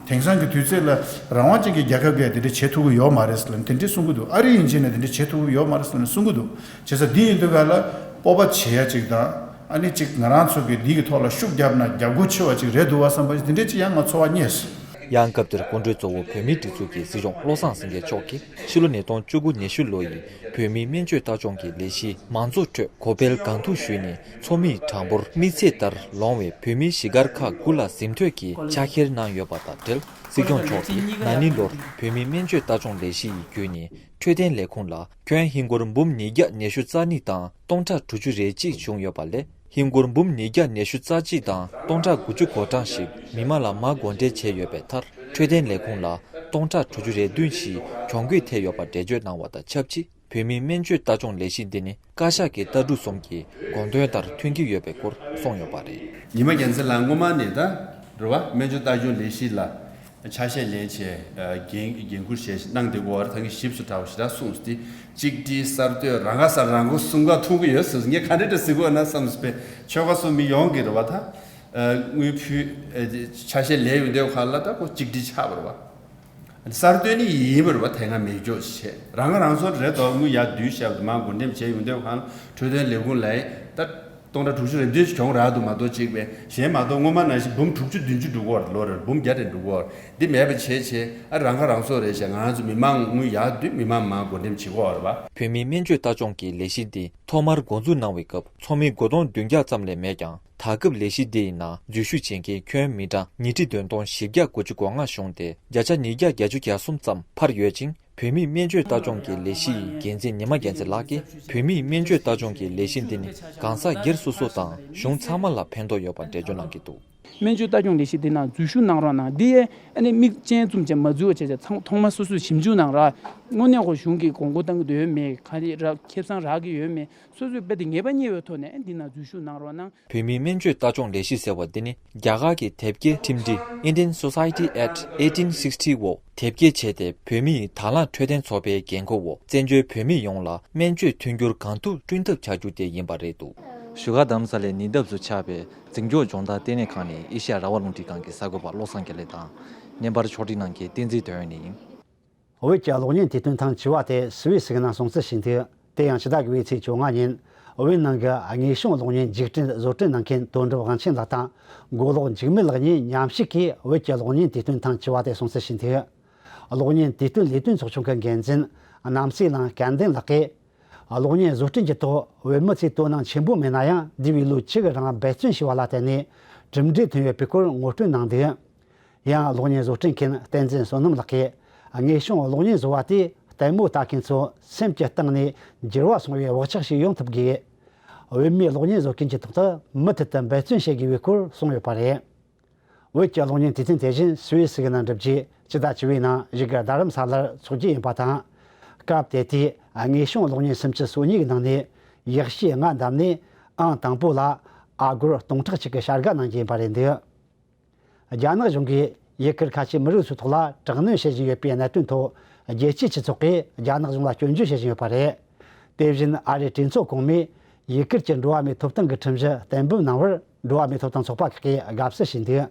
དེང་སང་གི་དུས་ཚོད་ལ་རང་དབང་ཅན་གྱི་རྒྱལ་ཁབ་ཀྱིས་དེ་འདྲ་བྱེད་ཐུབ་ཀྱི་ཡོད་མ་རེད་ལབ་དེ་འདྲ་གསུང་གི་འདུག་ཨ་རི་ཡིན་ཕྱིན་ནས་དེ་འདྲ་བྱེད་ཐུབ་ཀྱི་ཡོད་མ་རེད་ལབ་གསུང་གི་འདུག་བྱས་ཙང་འདི་ཡིན་དུས་ག་ལ་སྤོབས་པ་བྱེད་ཡ་ཅིག་དང་ཨ་ནི་ཅིག་ང་རང་ཚོ་གི་འདི་གི་ཐོག་ལ་ཤུགས་རྒྱབ་ན་རྒྱབ་སྒོ་ཕྱེ་བ་ཅིག་རེད་འདུག་བ་བསམ་པ་ཅིག་དེ་འདྲ་ཅིག་ཡང་ང་ཚོར་བ་རྙེད། ཡང་སྐབས་དེར་སྐུ་མགྲོན་གཙོ་བོ་བོད་མིའི་སྒྲིག་འཛུགས་ཀྱི་སྲིད་སྐྱོང་བློ་བཟང་སེང་གེ་མཆོག་གིས་ཕྱི་ལོ་ཉིས་སྟོང་བཅུ་དགུ་ཉི་ཤུ་ལོ་ཡི་བོད་མིའི་སྨན་བཅོས་ལྟ་སྐྱོང་གི་ལས་གཞི་མང་གཙོ་ཁྲོད་གོ་སྤེལ་གང་ཐུབ་ཞུས་ནས་ཚོགས་མིའི་གྲངས་འབོར་དམིགས་ཚད་ལྟར་ལོངས་པའི་བོད་མིའི་གཞིས་སྒར་ཁག་དགུ་ལ་གཟིམ་ཐོན་གྱིས་ཕྱག་འཁྱེར་གནང་ཡོད་པ་དང་འབྲེལ། སྲིད་སྐྱོང་མཆོག་གིས་ན་ནིང་ལོར་བོད་མིའི་སྨན་བཅོས་ལྟ་སྐྱོང་ལས་གཞི་ཡི་བརྒྱུད་ནས་འཕྲོད་བསྟེན་ལས་ཁུངས་ལ་ཁྱོན་ཧིན་སྒོར་འབུམ་ཉིས་བརྒྱ་ཉི་ཤུ་རྩ་གཉིས་དང་སྟོང་ཕྲག་དྲུག་ཅུ་རེ་གཅིག་བྱུང་ཡོད་པ་ལས། ཧིན་སྒོར་འབུམ་ཉིས་བརྒྱ་ཉི་ཤུ་རྩ་གཅིག་དང་སྟོང་ཕྲག་དགུ་བཅུ་གོ་གྲངས་ཤིག་མི་མང་ལ་མ་བགོ་འགྲེམས་བྱས་ཡོད་པའི་མཐར། འཕྲོད་བསྟེན་ལས་ཁུངས་ལ་སྟོང་ཕྲག་དྲུག་ཅུ་རེ་བདུན་ཞིག་གྱོང་གུད་ཐེབས་ཡོད་པ་འགྲེལ་བརྗོད་གནང་བ་དང་ཆབས་ཅིག་བོད་མིའི་སྨན་བཅོས་ལྟ་སྐྱོང་ལས་གཞི་འདི་ནི་བཀའ་ཤག་གི་ལྟ་གྲུབ་གསུམ་གྱི་དགོངས་དོན་ལྟར་མཐུན་གྱི་ཡོད་པའི་སྐོར་གསུངས་ཡོད་པ་རེད། ཉི་མ་རྒྱལ་མཚན་ལགས་སྔོན་མ་ནས་ད་རེད་བ། སྨན་བཅོས་ལྟ་སྐྱོང་ལས་གཞི་ལ་ཆ་ཤས་ལེན་བྱས་འགན་འགན་འཁུར་བྱས་གནང་བསྡད་ཡོད་རེད། ད་གིན་ཞིབ་ཏུ་དྲ་བ་ཞེ་དྲག་གསུངས་ཏེ་གཅིག་སྒྲིལ་གསར་གཏོད་རང་ཁ་གསར་རང་མགོ་གསུམ་ཀ་མཐོང་གི་ཡོད་ཟེར། ངས་ག་འདྲ་འདྲ་ཟེར་གི་ཡོད་ན་བསམ་པའི་ཆོལ་ཁ་གསུམ་མི་ཡོངས་ཀྱི་རེད་བ། ད་དངུལ་ཕུལ་ཆ་ཤས་ལེན་ཡོང་དུས་ག་ལ་ད་ཁོ་གཅིག་སྒྲིལ་ཆགས་པ་རེད་བ། གསར་གཏོད་ནི་ཡིན་པ་རེད་བ། དེ་སྔ་མེད་འཇོག་བྱས་རང་ཁ་རང་གསོ་རེད་དོ། དངུལ་ཡར་བསྡུས་བྱས་མ་བགོ་འགྲེམས་བྱས་ཡོང་དུས་ག་ལ་འཕྲོད་བསྟེན་ལས་ཁུངས་ལ་ད་སྟོང་ཕྲག་དྲུག་ཅུ་རེ་བདུན་ཞིག་གྱོང་རག་འདུག་མ་གཏོགས་གཅིག་པས་གཞན་མ་གཏོགས་སྔོན་མ་ནང་བཞིན་འབུམ་དྲུག་ཅུ་བདུན་ཅུ་འགྲོ་གི་ཡོད་རེད། ལོ་རེར་འབུམ་བརྒྱ་རེ་འགྲོ་གི་ཡོད་རེད། འདི་མེད་པ་བྱས་བྱས་ཨ་རང་ཁ་རང་གསོ་རེད་བྱས་ང་རང་ཚོ་མི་མང་དངུལ་ཡར་བསྡུས་མི་མང་མང་བགོ་འགྲེམས་བྱེད་ཀྱི་ཡོད་རེད་བ། བོད་མིའི་སྨན་བཅོས་ལྟ་སྐྱོང་གི་ལས་གཞི་འདི་ཐོག་མར་འགོ་འཛུགས་གནང་བའི་སྐབས་ཚོགས་མི་དགུ་སྟོང་བདུན་བརྒྱ་ཙམ་ལས་མེད་ཀྱང་། ད་སྐབས་ལས་གཞི་འདི་ཡི་ནང་འཛུལ་ཞུགས་བྱེད་མཁན་ཁྱོན་མི་གྲངས་ཉིས་ཁྲི་བདུན་སྟོང་བཞི་བརྒྱ་དགུ་བཅུ་གོ་ལྔ་བྱུང་སྟེ་བརྒྱ་ཆ་ཉིས་བརྒྱ་བརྒྱད་ཅུ་གྱ་གསུམ་ཙམ་འཕར་ཡོད་ཅིང་། བོད་མིའི་སྨན་བཅོས་ལྟ་སྐྱོང་གི་ལས་གཞི་ཡི་འགན་འཛིན་ཉི་མ་རྒྱལ་མཚན་ལགས་ཀྱིས་བོད་མིའི་སྨན་བཅོས་ལྟ་སྐྱོང་གི་ལས་གཞི་འདི་ནི་གང་ཟག་སྒེར་སོ་སོ་དང་གཞུང་ཚང་མ་ལ་ཕན་ཐོགས་ཡོད་པ་འགྲེལ་བརྗོད་གནང་གི་འདུག་སྨན་བཅོས་ལྟ་སྐྱོང་ལས་གཞི་འདི་ནང་འཛུལ་ཞུགས་གནང་རོགས་གནང་། འདི་ཡས་ཨ་ནི་མིག་ཅན་བཙུམ་བྱས་མ་འཛུལ་བ་བྱས་བྱས་ཚང་ཐོག་མ་སོ་སོས་ཞིབ་འཇུག་གནང་རོགས། དངོས་གནས་ཁོ་གཞུང་གིས་དགོངས་སྐོར་བཏང་གི་འདུག་ཡོད་མེད་ག་རེ་རག་ཁེ་བཟང་རག་གི་ཡོད་མེད་སོ་སོས་རྦད་དེ་ངེས་པ་རྙེད་པའི་ཐོག་ནས་འདི་ནང་འཛུལ་ཞུགས་གནང་རོགས་གནང་། བོད་མིའི་སྨན་བཅོས་ལྟ་སྐྱོང་ལས་གཞི་ཟེར་བ་འདི་ནི་རྒྱ་གར་གྱི་དེབ་སྐྱེལ་ཁྲིམས་སྒྲིག་Indian Society Act eighteen sixty འོག་དེབ་སྐྱེལ་བྱས་ཏེ་བོད་མིའི་དང་བླངས་འཕྲོད་བསྟེན་ཚོགས་པའི་འགན་ཁུར་འོག་བཙན་བྱོལ་བོད་མི་ཡོངས་ལ་སྨན་བཅོས་མཐུན་འགྱུར་གང་ཐུབ་བསྐྲུན་ཐབས་བྱ་རྒྱུ་དེ་ཡིན་པ་རེད་འདུག་བཞུགས་སྒར་རྡ་རམ་ས་ལའི་ཉེ་འདབས་སུ་ཆགས་པའི་འཛིན་སྐྱོང་སྦྱོང་བརྡར་ལྟེ་གནས་ཁང་ནས་ཨེ་ཤེ་ཡ་རང་དབང་རླུང་འཕྲིན་ཁང་གི་གསར་འགོད་པ་བློ་བཟང་དགེ་ལེགས་དང་། བརྙན་པར་ཕྱོགས་སྒྲིག་གནང་མཁན་བསྟན་འཛིན་དོན་ཡོད་ཡིན། བོད་ཀྱི་གློག་བརྙན་དུས་སྟོན་ཐེངས་བཅུ་བ་དེ་སུད་སི་གི་ནང་སྲུང་བརྩི་བྱས་འདུག་དེ་ཡང་ཕྱི་ཟླ་དགུ་པའི་ཚེས་བཅོ་ལྔ་ཉིན་བོད་ནང་གི་དངོས་བྱུང་གློག་བརྙན་མཇུག་སྐྲུན་བཟོ་སྐྲུན་གནང་མཁན་དོན་གྲུབ་དབང་ཆེན་ལགས་དང་མགོ་ལོག་འཇིགས་མེད་ལགས་གཉིས་མཉམ་ཞུགས་ཀྱིས་བོད་ཀྱི་གློག་བརྙན་དུས་སྟོན་ཐེངས་བཅུ་བ་དེ་སྲུང་བརྩི་བྱས་འདུག་གློག་བརྙན་དུས་སྟོན་ལས་དོན་ཚོགས་ཆུང་གི་འགན་འཛིན་རྣམ་སྲས་གླིང་སྐལ་ལྡན་ལགས་ཀྱིས། གློག་བརྙན་བཟོ་སྐྲུན་གྱི་ཐོག་བོད་མི་ཚོས་དོ་སྣང་ཆེན་པོ་མེད་ན་ཡང་འདས་པའི་ལོ་བཅུ་གི་རིང་འབད་བརྩོན་བྱས་པ་ལ་བརྟེན་ནས་གྲུབ་འབྲས་ཐོན་ཡོད་པའི་སྐོར་ངོ་སྤྲོད་གནང་འདུག་ཡང་གློག་བརྙན་བཟོ་སྐྲུན་མཁན་བསྟན་འཛིན་བསོད་ནམས་ལགས་ཀྱིས་དངོས་བྱུང་གློག་བརྙན་བཟོ་བ་དེས་ལྟད་མོ་ལྟ་མཁན་ཚོ་སེམས་ཀྱི་གཏིང་ནས་འགྱུར་བ་སོང་བའི་བག་ཆགས་ཤིག་ཡོང་ཐུབ་དགོས། བོད་མིའི་གློག་བརྙན་བཟོ་མཁན་གྱི་ཐོག་ཏུ་མུ་མཐུད་དུ་འབད་བརྩོན་བྱེད་དགོས་པའི་སྐོར་གསུངས་ཡོད་པ་རེད། བོད་ཀྱི་གློག་བརྙན་དུས་སྟོན་དེ་བཞིན་སུད་སི་གི་ནང་འགྲུབ་རྗེས་ཕྱི་ཟླ་བཅུ་པའི་ནང་བཞུགས་སྒར་རྡ་རམ་ས་ལར་འཚོགས་རྒྱུ་ཡིན་པ་དང་། སྐབས་དེ་དུས་དངོས་བྱུང་གློག་བརྙན་སུམ་ཅུ་སོ་གཉིས་ཀྱི་ནང་ནས་ཡག་ཤོས་ལྔ་བདམས་ནས་ཨང་དང་པོ་ལ་ཨ་སྒོར་སྟོང་ཕྲག་གཅིག་གི་བྱ་དགའ་གནང་རྒྱུ་ཡིན་པ་རེད་འདུག་རྒྱ་ནག་གཞུང་གིས་ཡུལ་སྐོར་ཁ་ཆེའི་མི་རིགས་ཚོའི་ཐོག་ལ་དྲག་གནོན་བྱེད་བཞིན་ཡོད་པའི་གནད་དོན་ཐོག་རྒྱལ་སྤྱིའི་སྤྱི་ཚོགས་ཀྱིས་རྒྱ་ནག་གཞུང་ལ་སྐྱོན་བརྗོད་བྱེད་བཞིན་ཡོད་པ་རེད། དེ་བཞིན་ཨ་རིའི་གྲོས་ཚོགས་གོང་མས་ཡུལ་སྐོར་གྱི་འགྲོ་བ་མིའི་ཐོབ་ཐང་གི་ཁྲིམས་གཞི་གཏན་འབེབས་གནང་བར་འགྲོ་བ་མིའི་ཐོབ་ཐང་ཚོགས་པ་ཁག་གིས་དགའ་བསུ་ཞུས་འདུག་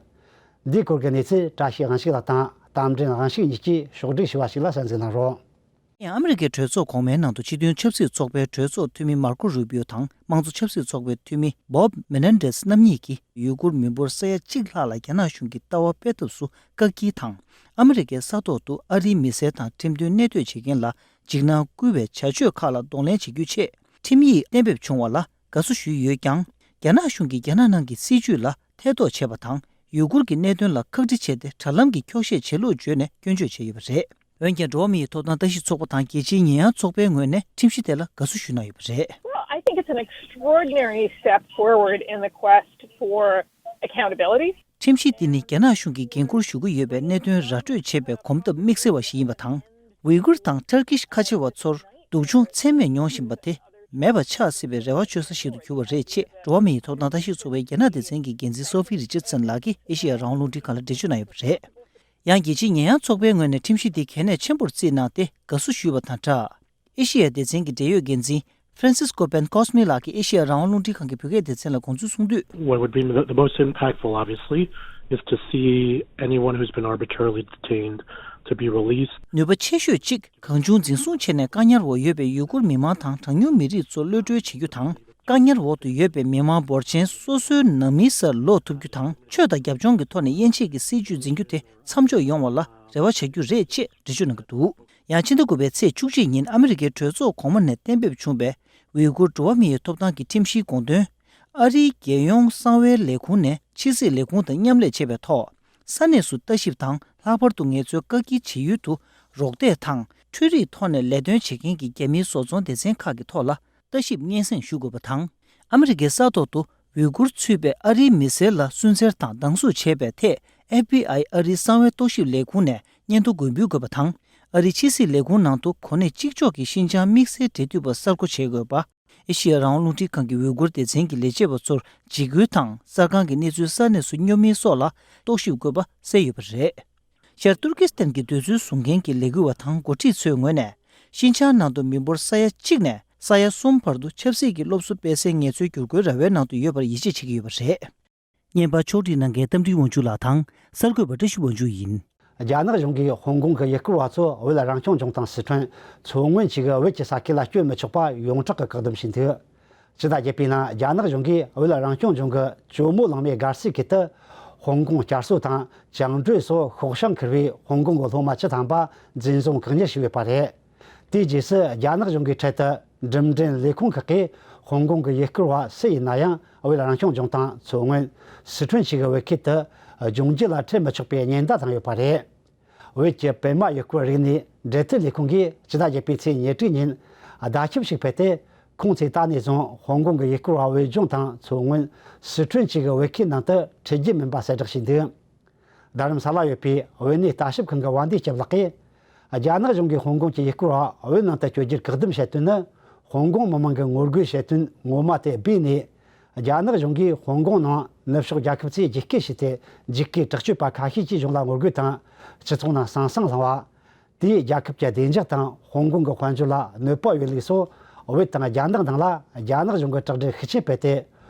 འདིའི་སྐོར་གྱི་གནས་ཚུལ་བཀྲ་ཤིས་དབང་ཕྱུག་ལགས་དང་རྟ་མགྲིན་དབང་ཕྱུག་གཉིས་ཀྱིས་ཕྱོགས་སྒྲིག་ཞུས་པ་ཞིག་ལ་གསན་གཟིགས་གནང་རོགས། ཨ་མི་རི་ཀའི་གྲོས་ཚོགས་གོང་མའི་ནང་དུ་སྤྱི་མཐུན་ཆབ་སྲིད་ཚོགས་པའི་གྲོས་ཚོགས་འཐུས་མི་མར་ཀོ་རུ་པིའོ་དང་དམངས་གཙོ་ཆབ་སྲིད་ཚོགས་པའི་འཐུས་མི་བོབ་མེ་ནན་ཌེས་རྣམ་གཉིས་ཀྱིས་ཡུ་གུར་མི་འབོར་ས་ཡ་གཅིག་ལྷག་ལ་རྒྱ་ནག་གཞུང་གིས་ལྟ་བ་སྤེལ་ཐབས་སུ་བཀག་སྐྱིལ་དང་། ཨ་མི་རི་ཀའི་ས་ཐོག་ཏུ་ཨ་རིའི་མི་སེར་དང་ཁྲིམས་མཐུན་གནས་སྡོད་བྱེད་མཁན་ལ་འཇིགས་སྣང་སྐུལ་བའི་བྱ་སྤྱོད་ཁག་ལ་གདོང་ལེན་བྱེད་རྒྱུའི་ཆེད་ཁྲིམས་ཡིག་གཏན་འབེབས་བྱུང་བ་ལ་དགའ་བསུ་ཞུས་ཡོད་ཀྱང་། རྒྱ་ནག་གཞུང་གིས་རྒྱ་ནག་ནང་གི་སྲིད་བྱུས་ལ་ཐེ་གཏོགས་བྱས་པ་དང་། ཡུ་གུར་གྱི་གནད་དོན་ལ་ཁག་དཀྲི་བྱས་ཏེ་དྲ་ལམ་གྱི་འཁྱོག་བཤད་བྱེད་ལུགས་བརྗོད་ནས་སྐྱོན་བརྗོད་བྱས་ཡོད་པ་རེད། འོན་ཀྱང་། འགྲོ་བ་མིའི་ཐོབ་ཐང་ལྟ་ཞིབ་ཚོགས་པ་དང་རྒྱལ་སྤྱིའི་ཉེས་ཡངས་ཚོགས་པའི་ངོས་ནས་ཁྲིམས་གཞི་དེ་ལ་དགའ་བསུ་ཞུ་གནང་ཡོད་པ་རེད། Well, I think it's an extraordinary step forward in the quest for accountability. ཁྲིམས་གཞི་འདི་ནི་རྒྱ་ནག་གཞུང་གིས་འགན་འཁུར་ཞུ་གི་ཡོད་པའི་གནད་དོན་ར་སྤྲོད་བྱེད་པའི་གོམ་སྟབས་དམིགས་བསལ་བ་ཞིག་ཡིན་པ་དང་། ཝི་གུར་དང་ཊར་ཀིཤ་ཁ་ཆེ་བ་ཚོར་སྡུག་སྦྱོང་ཚད་མེད་མྱོང་བཞིན་པ་དེ་མེད་པ་ཆགས་སྲིད་པའི་རེ་བ་བཅོལ་ས་ཞིག་ཏུ་གྱུར་བ་རེད་ཅེས། འགྲོ་བ་མིའི་ཐོབ་ཐང་ལྟ་ཞིབ་ཚོགས་པའི་རྒྱ་ནག་སྡེ་ཚན་གྱི་འགན་འཛིན་སོ་ཕི་རི་ཅར་སན་ལགས་ཀྱིས་ཨེ་ཤེ་ཡ་རང་དབང་རླུང་འཕྲིན་ཁང་ལ་འགྲེལ་བརྗོད་གནང་ཡོད་པ་རེད། ཡང་རྒྱལ་སྤྱིའི་ཉེས་ཡངས་ཚོགས་པའི་ངོས་ནས་ཁྲིམས་གཞི་འདི་གལ་གནད་ཆེན་པོར་བརྩིས་གནང་སྟེ་དགའ་བསུ་ཞུས་པ་དང་སྦྲགས། ཨེ་ཤེ་ཡ་སྡེ་ཚན་གྱི་འབྲེལ་ཡོད་འགན་འཛིན་Francisco Pancosme ལགས་ཀྱིས་ཨེ་ཤེ་ཡ་རང་དབང་རླུང་འཕྲིན་ཁང་གི་བོད་སྐད་སྡེ་ཚན་ལ་དགོངས་ཚུལ་གསུངས་དུས། What would be the, the most impactful, obviously, is to see anyone who's been arbitrarily detained to be released. ནུས་པ་ཆེ་ཤོས་གཅིག་གང་བྱུང་འཛིན་བཟུང་བྱས་ནས་བཀག་ཉར་འོག་ཡོད་པའི་ཡུ་གུར་མི་མང་དང་གྲངས་ཉུང་མི་རིགས་ཚོ་གློད་གྲོལ་བྱེད་རྒྱུ་དང་། བཀག་ཉར་འོག་ཏུ་ཡོད་པའི་མི་མང་འབོར་ཆེན་སོ་སོའི་ནང་མིའི་སར་ལོག་ཐུབ་རྒྱུ་དང་། ཆོས་དང་རྒྱབ་ལྗོངས་ཀྱི་ཐོག་ནས་དབྱེ་འབྱེད་ཀྱི་སྲིད་བྱུས་འཛིན་རྒྱུ་དེ་མཚམས་འཇོག་ཡོང་བ་ལ་རེ་བ་བྱ་རྒྱུ་རེད་ཅེས་འགྲེལ་བརྗོད་གནང་གི་འདུག། ཡང་ཕྱི་ཟླ་དགུ་པའི་ཚེས་བཅུ་གཅིག་ཉིན་ཨ་མི་རི་ཀའི་གྲོས་ཚོགས་གོང་མ་ནས་གཏན་འབེབས་བྱུང་བའི་ཝི་གུར་འགྲོ་བ་མིའི་ཐོབ་ཐང་གི་ཁྲིམས་གཞིའི་དགོངས་དོན། ཨ་རིའི་རྒྱལ་ཡོངས་གསང་བའི་ལས་ཁུངས་ནས་ཕྱི་སྲིད་ལས་ཁུངས་དང་མཉམ་ལས་བྱས་པའི་ཐོག་ས་གནས་སུ་ལྟ་ཞིབ་དང་ལྷག་པར་དུ་ངལ་རྩོལ་བཀག་སྐྱིལ་བྱེད་ཡུལ་དུ་རོགས་འདེགས་དང་འཕྲུལ་རིག་ཐོག་ནས་ལས་དོན་བྱེད་མཁན་གྱི་རྒྱ་མིའི་བཟོ་ཚོང་སྡེ་ཚན་ཁག་གི་ཐོག་ལ་ལྟ་ཞིབ་སྙན་སེང་ཞུ་དགོས་པ་དང་། ཨ་མི་རི་ཀའི་ས་ཐོག་ཏུ་ཝི་གུར་ཚུད་པའི་ཨ་རིའི་མི་སེར་ལ་སུན་གཙེར་དང་སྡང་ཟུག་བྱས་པའི་ཐད་ཨེཕ་བི་ཨའི་ཨ་རིའི་གསང་བའི་རྟོག་ཞིབ་ལས་ཁུངས་ནས་སྙན་ཐོ་འགོད་འབུལ་དགོས་པ་དང་། ཨ་རིའི་ཕྱི་སྲིད་ལས་ཁུངས་ནང་དུ་གོ་གནས་གཅིག་ལྕོགས་ཀྱི་ཤིན་ཅང་དམིགས་བསལ་འབྲེལ་མཐུད་པ་གསར་བསྐོ་བྱེད་དགོས་པ། ཨེ་ཤེ་ཡ་རང་དབང་རླུང་འཕྲིན་ཁང་གི་ཝི་གུར་སྡེ་ཚན་གྱི་ལས་བྱེད་པ་ཚོར་འཇིགས་སྐུལ་དང་གསར་ཁང་གི་གནས་ཚུལ་གསར་གནས་སུ་སྙོབ་མིན་སོགས་ལ་རྟོག་ཞིབ་དགོས་པ་གསལ་ཡོད་པ་རེད། ཤར་ཏུར་ཀི་སི་ཐན་གྱི་འདོད་ཚུལ་བཟུང་མཁན་གྱི་ལས་འགུལ་བ་དང་འགོ་ཁྲིད་ཚོའི་ངོས་ནས། ཤིན་ཅང་ནང་དུ་མི་འབོར་ས་ཡ་གཅིག་ནས་ས་ཡ་གསུམ་བར་དུ་ཆབ་སྲིད་ཀྱི་སློབ་གསོ་སྤེལ་སའི་ངལ་རྩོལ་བསྒྱུར་བཀོད་ར་བའི་ནང་དུ་ཡོད་པར་ཡིད་ཆེས་བྱེད་ཀྱི་ཡོད་པ་རེད། བརྙན་པར་ཕྱོགས་སྒྲིག་གནང་མཁན་རྟ་མགྲིན་དབང་ཕྱུག་ལགས་དང་གསར་འགོད་པ་བཀྲ་ཤིས་དབང་ཕྱུག་ཡིན། རྒྱ་ནག་གཞུང་གིས་ཧོང་ཀོང་གི་ཡུལ་སྐོར་བ་ཚོ་བོད་རང་སྐྱོང་ལྗོངས་དང་སི་ཁྲོན་མཚོ་སྔོན་བཅས་ཀྱི་བོད་ཀྱི་ས་ཁུལ་ལ་བསྐྱོད་མི་ཆོག་པ་ཡོངས་གྲགས་ཀྱི་བཀག་སྡོམ་བྱས་འདུག། ཕྱི་ཟླ་བརྒྱད་པའི་ནང་རྒྱ་ནག་གཞུང་གིས་བོད་རང་སྐྱོང་ལྗོངས་ཀྱི་ཇོ་མོ་གླིང་མའི་སྒར་སའི་ཁུལ་དུ་ཧོང་ཀོང་བསྐྱར་གསོ་དང་བཅིངས་འགྲོལ་སོགས་ཤོག་བྱང་ཁུར་བའི་ཧོང་ཀོང་གི་སློབ་མ་བཅུ་ཐམ་པ་འཛིན་བཟུང་བཀག་ཉར་བྱས་ཡོད་པ་རེད། དེའི་རྗེས་སུ་རྒྱ་ནག་གཞུང་གིས་འཕྲལ་དུ་འགྲིམ་འགྲུལ་ལས་ཁུངས་ཁག་གིས་ཧོང་ཀོང་གི་ཡུལ་སྐོར་བ་སུ་ཡིན་ན་ཡང་བོད་རང་སྐྱོང་ལྗོངས་དང་མཚོ་སྔོན། སི་ཁྲོན་བཅས་ཀྱི་བོད་ཁུལ་དུ་ལྗོངས་རྒྱུ་ལ་ཁྲིད་མི་ཆོག་པའི་ཉེན་བརྡ་བཏང་ཡོད་པ་རེད། བོད་ཀྱི་པད་མ་ཡུལ་སྐོར་རིག་གནས་འབྲེལ་མཐུད་ལས་ཁུངས་ཀྱིས་ཕྱི་ཟླ་བརྒྱད་པའི་ཚེས་ཉེར་དྲུག་ཉིན་བརྡ་ཁྱབ་ཞིག་སྤེལ་ཏེ། ཁོང་ཚོས་ད་ནས་བཟུང་ཧོང་ཀོང་གི་ཡུལ་སྐོར་བ་བོད་ལྗོངས་དང་མཚོ་སྔོན། སི་ཁྲོན་བཅས་ཀྱི་བོད་ཁུལ་ནང་དུ་ཁྲིད་རྒྱུ་མིན་པ་གསལ་བསྒྲགས་བྱས་འདུག། རྡ་རམ་ས་ལ་ཡོད་པའི་བོད་གནས་ལྟ་ཞིབ་ཁང་གི་བན་དེ་སྐྱབས་ལགས་ཀྱིས། རྒྱ་ནག་གཞུང་གིས་ཧོང་ཀོང་གི་ཡུལ་སྐོར་བ་བོད་ནང་དུ་བསྐྱོད་རྒྱུར་བཀག་སྡོམ་བྱེད་དོན་ནི། ཧོང་ཀོང་མི་མང་གི་ངོ་རྒོལ་བྱེད་དོན་ངོ་མ་དེ་སྦས་ནས། རྒྱ་ནག་གཞུང་གིས་ཧོང་ཀོང་ནང་ནུབ་ཕྱོགས་རྒྱལ་ཁབ་ཚོས་རྒྱུད་སྐུལ་བྱས་ཏེ། འཇིགས་སྐུལ་དྲག་སྤྱོད་པ་ཁ་ཤས་ཀྱིས་གཞུང་ལ་ངོ་རྒོལ་དང་། སྤྱི་ཚོགས་ནང་ཟང་ཟིང་བསླངས་པ། དེས་རྒྱལ་ཁབ་ཀྱི་བདེ་འཇགས་དང་ཧོང་ཀོང་གི་དཔལ་འབྱོར་ལ་གནོད་པ་ཡོད་ལུགས་སོགས། བོད་དང་རྒྱ་ནག་ནང་ལ་རྒྱ་ནག་གཞུང་གིས་དྲག་སྒྲིག་ཤུགས་ཆེན་སྤེལ་ཏེ།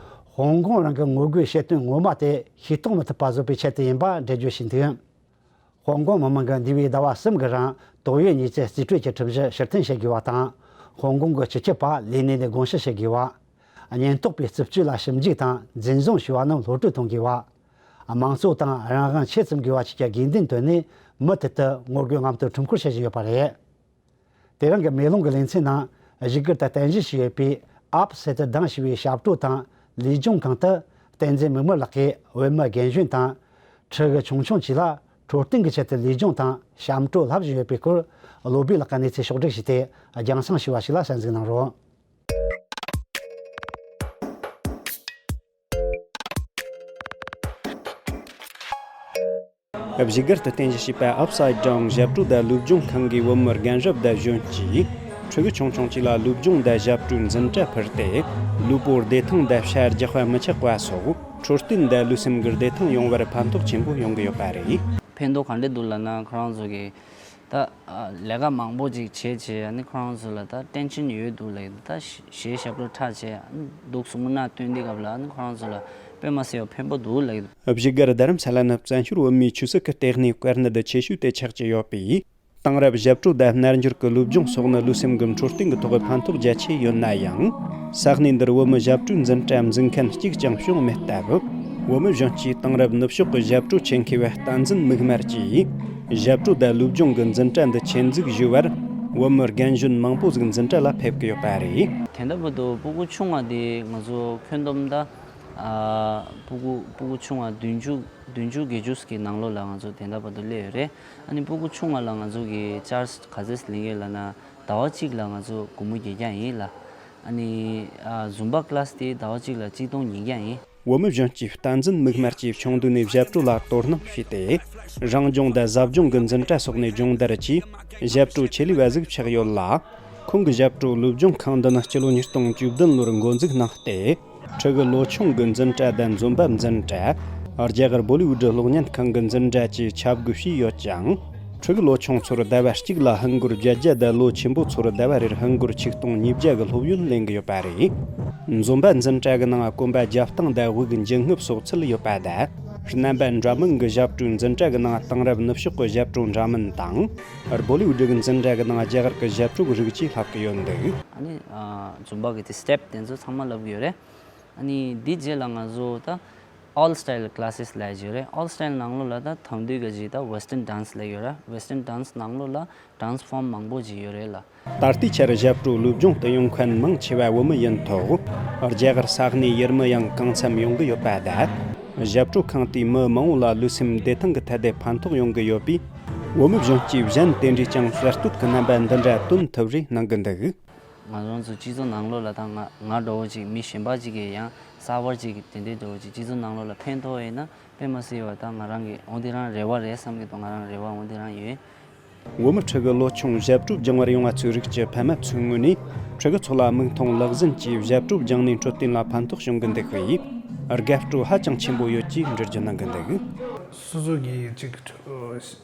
ཧོང་ཀོང་རང་གི་ངོ་རྒོལ་བྱེད་དོན་ངོ་མ་དེ་ཤེས་རྟོགས་མི་ཐུབ་པ་བཟོ་བའི་ཆེད་དུ་ཡིན་པ་འགྲེལ་བརྗོད་བྱས་འདུག། ཧོང་ཀོང་མི་མང་གིས་འདས་པའི་ཟླ་བ་གསུམ་གྱི་རིང་ཏོག་དབྱིབས་ནད་དུག་རྩིས་སྤྲོད་ཀྱི་ཁྲིམས་གཞི་ཕྱིར་འཐེན་བྱེད་དགོས་པ་དང་། ཧོང་ཀོང་གི་སྤྱི་ཁྱབ་པ་ལས་གནས་ནས་དགོངས་ཞིབ་བྱེད་དགོས་པ། ཉེན་རྟོག་པའི་རྩུབ་སྤྱོད་ལ་ཞིབ་འཇུག་དང་འཛིན་བཟུང་བྱས་པ་རྣམས་གློད་གྲོལ་གཏོང་དགོས་པ། དམངས་གཙོ་དང་རང་དབང་ཆེད་བརྩི་དགོས་པ་བཅས་ཀྱི་དགོས་འདུན་བཏོན་ནས་མུ་མཐུད་དུ་ངོ་རྒོལ་རྔམ་སྟོན་ཁྲོམ་སྐོར་བྱེད་བཞིན་ཡོད་པ་རེད། དེ་རིང་གི་མེ་ལོང་གི་ལེ་ཚན་ནང་བཞུགས་སྒར་དུ་རྟེན་གཞི་བྱས་ཡོད་པའི་ཨབ་སེ་ཏི་དང་ཞེས་པའི་ཞབས་བྲོ་དང་ལུས་སྦྱོང་ཁང་དུ་བསྟན་འཛིན་མིག་དམར་ལགས་ཀྱིས་བོད་མི་རྒན་གཞོན་དང་ཕྲུ་གུ་ཆུང་ཆུང་བཅས་ལ་འཕྲོད་བསྟེན་གྱི་ཆེད་དུ་ལུས་སྦྱོང་དང་ཞབས་བྲོ་བསླབ་བཞིན་ཡོད་པའི་སྐོར་བློ་སྦེ་ལགས་ཀྱིས་གནས་ཚུལ་ཕྱོགས་བསྒྲིགས་བྱས་ཏེ་རྒྱང་སྲིང་ཞུས་པ་ཞིག་ལ་གསན་གཟིགས་གནང་རོགས། བཞུགས་སྒར་དུ་རྟེན་གཞི་བྱས་པའི་Upside Down་ཞབས་བྲོ་དང་ལུས་སྦྱོང་ཁང་གིས་བོད་མི་རྒན་རབས་དང་གཞོན་སྐྱེས། ཕྲུ་གུ་ཆུང་ཆུང་བཅས་ལ་ལུས་སྦྱོང་དང་ཞབས་བྲོའི་འཛིན་གྲྭ་ཕུལ་ཏེ། ལུས་པོ་བདེ་ཐང་དང་ཤ་རྒྱགས་པ་མི་ཆག་པ་སོགས་འཕྲོད་བསྟེན་དང་ལུས་སེམས་ཀྱི་བདེ་ཐང་ཡོང་བར་ཕན་ཐོགས་ཆེན་པོ་ཡོང་གི་ཡོད་པ་རེད། ཕན་ཐོགས་ག་འདྲ་འདུག་ལབ་ན། ཁོ་རང་ཚོ་གིས་ད་ལས་ཀ་མང་པོ་ཅིག་བྱས་བྱས། ཨ་ནི་ཁོ་རང་ཚོ་ལ་ད་ཏེན་ཤན་ཡོད་འདུག་ལབ་ཀྱི་འདུག། ད་གཞས་ཞབས་བྲོ་འཁྲབ་བྱས། ཨ་ནི་འདུག་སེ་མུན་ནག་སྟོན་དུས་སྐབས་ལ། ཨ་ནི་ཁོ་རང་ཚོ་ལ་དཔེ་མི་སྲིད་པ་ཕན་པོ་འདུག་ལབ་ཀྱི་འདུག། བཞུགས་སྒར་རྡ་རམ་ས་ལ་ནི་བཙན་བྱོལ་བོད་མིའི་ཆོས་སྲིད་ཀྱི་ལྟེ་གནས་བཀའ་གནད་ཆེ་ཤོས་དེ་ཆགས་ཀྱི་ཡོད་པས། དེང་རབས་ཞབས་བྲོ་དང་རྣལ་འབྱོར་གྱི་ལུས་སྦྱོང་སོགས་ནི་ལུས་སེམས་ཀྱི་འཕྲོད་བསྟེན་གྱི་ཐོག་ཕན་ཐོགས་རྒྱ་ཆེ་ཡོད་ན་ཡང་། ས་གནས་འདིར་བོད་མི་ཞབས་བྲོའི་འཛིན་གྲྭ་འཛིན་མཁན་གཅིག་ཀྱང་བྱུང་མེད་སྟབས། བོད་མི་གཞོན་སྐྱེས་དེང་རབས་ནུབ་ཕྱོགས་ཀྱི་ཞབས་བྲོ་ཆེད་མཁས་པ་བསྟན་འཛིན་མིག་དམར་གྱིས། ཞབས་བྲོ་དང་ལུས་སྦྱོང་གི་འཛིན་གྲྭ་འདི་ཆེད་འཛུགས་ཞུས་པར། བོད་མི་རྒན་གཞོན་མང་པོ་ཟིག་འཛིན་གྲྭ་ལ་ཕེབས་ཀྱི་ཡོད་པ་རེད། དེ་འདྲ་བར་དུ་སྤུ་གུ་ཆུང་བ་དེ་ང་ཚོ་ཁྱོན་བསྡོམས་ད། ཨ། སྤུ་གུ་སྤུ་གུ་ཆུང་བ་བདུན་ཅུ་བདུན་ཅུ་བརྒྱད་ཅུ་གི་ནང་ལོགས་ལ་ང་ཚོ་དེ་འདྲ་བར་དུ་སླེབས་ཡོད་རེད། ཨ་ནི་སྤུ་གུ་ཆུང་བ་ལ་ང་ཚོ་གི་ཅར་ག་ཚོད་ལེན་གྱི་ལབ་ན། ཟླ་བ་གཅིག་ལ་ང་ཚོ་སྒོར་མོ་བརྒྱད་བརྒྱ་ཡིན་ལ། ཨ་ནི། ཨ། ཛུམ་བྷ་ཀི་ལཱ་སི་དེ་ཟླ་བ་གཅིག་ལ་གཅིག་སྟོང་ཉིས་བརྒྱ་ཡིན། བོད་མི་གཞོན་སྐྱེས་བསྟན་འཛིན་མིག་དམར་གྱིས་ཆུང་དུས་ནས་ཞབས་བྲོ་ལ་དོ་སྣང་བྱས་ཏེ། རང་སྦྱོང་དང་ཟབ་སྦྱོང་གི་འཛིན་གྲྭ་སོགས་ནས་སྦྱོང་བརྡར་གྱིས་ཞབས་བྲོ་ཆེད་ལས་པ་ཟིག་ཆགས་ཡོད་ལ། ཁོང་གི་ཞབས་བྲོ་ལུས་སྦྱོང་ཁང་འདི་ནི་སྤྱི་ལོ་ཉིས་སྟོང་བཅུ་བདུན་ལོར་འགོ་འཛུགས་གནང་སྟེ། ཕྲུ་གུ་ལོ་ཆུང་གི་འཛིན་གྲྭ་དང་འཛོམས་པ་འཛིན་གྲྭ། རྒྱ་གར་བོ་ལི་ཝུ་ཌི་གློག་བརྙན་ཁང་གི་འཛིན་གྲྭ་བཅས་ཆ་བགོས་བྱས་ཡོད་ཅིང་། ཕྲུ་གུ་ལོ་ཆུང་ཚོར་ཟླ་བ་གཅིག་ལ་ཧིན་སྒོར་བརྒྱད་བརྒྱ་དང་ལོ་ཆེན་པོ་ཚོར་ཟླ་བ་རེར་ཧིན་སྒོར་ཆིག་སྟོང་ཉིས་བརྒྱ་གི་སློབ་ཡོན་ལེན་གྱི་ཡོད་པ་རེད། འཛོམས་པ་འཛིན་གྲྭ་གི་ནང་གོམ་པ་རྒྱབ་སྟངས་དང་དབུགས་འབྱིན་རྔུབ་སོགས་ཚུད་ཡོད་པ་དང་། རྣམ་པ་འདྲ་མིན་གྱི་ཞབས་བྲོའི་འཛིན་གྲྭ་གི་ནང་དེང་རབས་ནུབ་ཕྱོགས་ཀྱི་ཞབས་བྲོ་འདྲ་མིན་དང་། བོ་ལི་ཝུ་ཌི་གི་འཛིན་གྲྭ་གི་ནང་རྒྱ་གར་གྱི་ཞབས་བྲོ་གི་རིགས་བཅས་བསླབ་ཀྱི་ཡོད་འདུག་ཨ་ནི་ཨ་འཛོམས་པ་གི་དེ་སི་ཊེབ་དེ་ཚོ་ཚང་མ་བསླབ་ཀྱི་ཡོད་རེད། ཨ་ནི་འདི་རྗེས་ལ་ང་ཚོ་ད་All Style Classes་ལབ་ཀྱི་ཡོད་རེད། All Style་ནང་ལོགས་ལ་ད་དེང་དུས་ཀྱི་ཅིག་ད་Western Dance་ལབ་ཡོད་རེད། Western Dance་ནང་ལོགས་ལ་Dance Form་མང་པོ་ཅིག་ཡོད་རེད་ལ། ད་ལྟའི་ཆར་ཞབས་བྲོ་སློབ་སྦྱོང་དུ་ཡོང་མཁན་མང་ཆེ་བ་བོད་མི་ཡིན་ཐོག་རྒྱ་གར་ས་གནས་ཡུལ་མི་ཡང་གང་འཚམ་ཡོང་གི་ཡོད་པ་དང་། ཞབས་བྲོ་ཁང་དེས་མི་མང་བོ་ལ་ལུས་སེམས་བདེ་ཐང་གི་ཐད་དེ་ཕན་ཐོགས་ཡོང་གི་ཡོད་པས། བོད་མི་གཞོན་སྐྱེས་གཞན་དེ་འདྲས་ཀྱང་གསར་གཏོད་ཀྱི་རྣམ་པ་འདི་འདྲ་སྟོན་ཐུབ་རེ་གནང་གི་འདུག་ང་རང་ཚོ་སྤྱི་ཚོགས་ནང་ལོགས་ལ་ད་ང་ང་འདྲ་བོ་ཅིག་མི་གཞན་པ་ཅིག་གིས་ཡང་གསར་པ་ཅིག་དེ་འདྲའི་འདྲ་བོ་ཅིག་སྤྱི་ཚོགས་ནང་ལོགས་ལ་ཕན་ཐོགས་ཡོད་ན་དཔེ་མ་སྲིད་པ་ད་ང་རང་གི་འོ་དེ་རང་རེ་བ་རེད་བསམ་གི་འདུག་ང་རང་རེ་བ་འོ་དེ་རང་ཡོད། བོད་མི་ཕྲུ་གུ་ལོ་ཆུང་ཞབས་བྲོ་སྦྱང་བར་ཡོང་བ་ཚོའི་རིགས་ཀྱི་ཕ་མ་ཚོའི་ངོས་ནས་ཕྲུ་གུ་ཚོ་ལ་མིག་མཐོང་ལག་ཟིན་གྱིས་ཞབས་བྲོ་སྦྱངས་ནས་འཕྲོད་བསྟེན་ལ་ཕན་ཐོགས་བྱུང་གི་འདུག་པས། དགའ་སྤྲོ་ཧ་ཅང་ཆེན་པོ་ཡོད་ཅེས་འགྲེལ་བརྗོད་གནང་གི་འདུག་སོ་སོ་གི་ཅིག་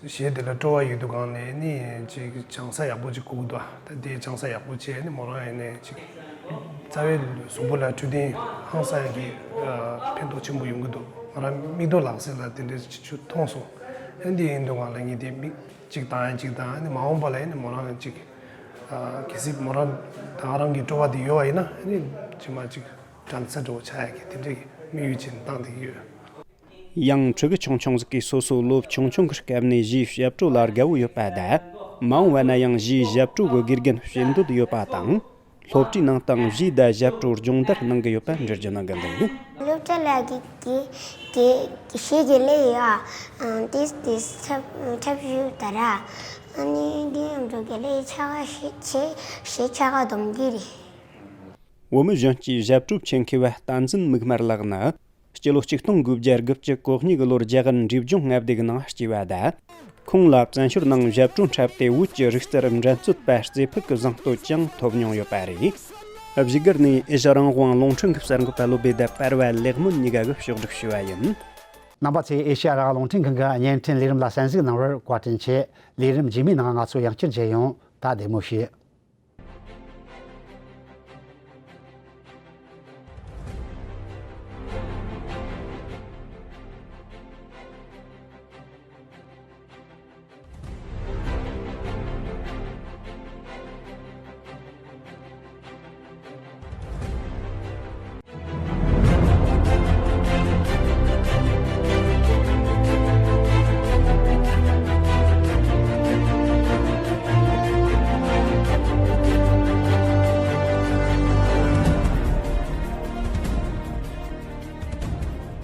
གཞས་དེ་ལ་སྤྲོ་བ་ཡོད་དུས་སྒང་ནས་ནི་ཅིག་སྦྱང་ས་ཡག་པོ་ཅིག་དགོས་ཀྱི་འདུག་ད་དེ་སྦྱང་ས་ཡག་པོ་བྱས་ནས་མོ་རང་ཡིན་ནས་ཅིག་རྩ་བའི་གཟུགས་པོ་ལ་འཕྲོད་བསྟེན་ཧང་སང་གི་ཕན་ཐོགས་ཆེན་པོ་ཡོང་གི་འདུག་ང་རང་མིག་ཏོ་ལག་ཟིན་ལ་དེ་འདྲ་ཅིག་མཐོང་སོང་། ཨ་འདི་ཡིན་དུས་སྒང་ལ་ངས་དེ་མིག་ཅིག་བཏང་ཡ་ཅིག་དང་ཨ་ནི་མ་འོངས་པ་ལ་ཨ་ནི་མོ་རང་ཅིག་ཨ་གལ་སྲིད་མོ་རང་ད་ང་རང་གི་སྤྲོ་བ་དེ་ཡོད་པ་ཡིན་ན་ཨ་ནི་ཕྱི་མ་ཅིག་གྲྭ་ས་འགྲོ་ཆགས་ཡ་གི་དེ་འདྲའི་དམིགས་ཡུལ་ཅིག་བཏང་བསྡད་ཀྱི་ཡོད། ཡང་ཕྲུ་གུ་ཆུང་ཆུང་ཟིག་གིས་སོ་སོ་ལོ་ཆུང་ཆུང་གི་སྐབས་ནས་གཞས་ཞབས་བྲོ་ལ་དགའ་བོ་ཡོད་པ་དང་། མ་འོངས་པ་ན་ཡང་གཞས་ཞབས་བྲོ་གི་དགེ་རྒན་བྱེད་འདོད་ཡོད་པ་དང་། སློབ་གྲྭའི་ནང་དང་གཞས་དང་ཞབས་བྲོ་སྦྱོང་བརྡར་གནང་གི་ཡོད་པ་འགྲེལ་བརྗོད་གནང་གི་འདུག་སློབ་གྲྭ་ལ་གི་གི་གི་གཞས་གི་ལས་ཡ་ཏིས་ཏིས་འཁྲབ་འཁྲབ་ཞུ་ད་ར། ཨ་ནི་འདི་ཡང་འགྲོ་གི་ལས་ཆ་ག་ཞེ་ཆེ་ཞེ་ཆ་ག་སྡོམ་གི་རེད། བོད་མི་གཞོན་སྐྱེས་ཞབས་བྲོ་ཆེད་མཁས་པ་བསྟན་འཛིན་མིག་དམར་ལགས་ནི། སྤྱི་ལོ་ཆིག་སྟོང་དགུ་བརྒྱ་དགུ་བཅུ་གོ་གཉིས་ཀྱི་ལོར་རྒྱ་གར་འབྲས་ལྗོངས་མངའ་སྡེ་གི་ནང་སྐྱེས་པ་དང་། ཁོང་ལ་བཙན་བྱོལ་ནང་ཞབས་བྲོ་འཁྲབ་སྟེ་བོད་ཀྱི་རིག་རྩལ་འགྲན་རྩོད་པ་རྩེ་ཕུད་ཀྱི་གཟེངས་བསྟོད་ཀྱང་ཐོབ་མྱོང་ཡོད་པ་རེད། བཞུགས་སྒར་ནས་ཨེ་ཤ་རང་དབང་རླུང་འཕྲིན་གྱི་གསར་འགོད་པ་བློ་བདེ་དང་པར་བ་ལེགས་སྨོན་གཉིས་ཀ་གིས་ཕྱོགས་བསྒྲིགས་ཞུས་པ་ཡིན། རྣམ་པ་ཚོས་ཨེ་ཤ་རང་དབང་རླུང་འཕྲིན་ཁང་གི་བརྙན་འཕྲིན་ལས་རིམ་ལ་གསན་གཟིགས་གནང་བར་བཀའ་དྲིན་ཆེ། ལས་རིམ་རྗེས་མའི་ནང་ང་ཚོ་ཡང་བསྐྱར་མཇལ་ཡོང་། ད་བདེ་མོ་བྱོས།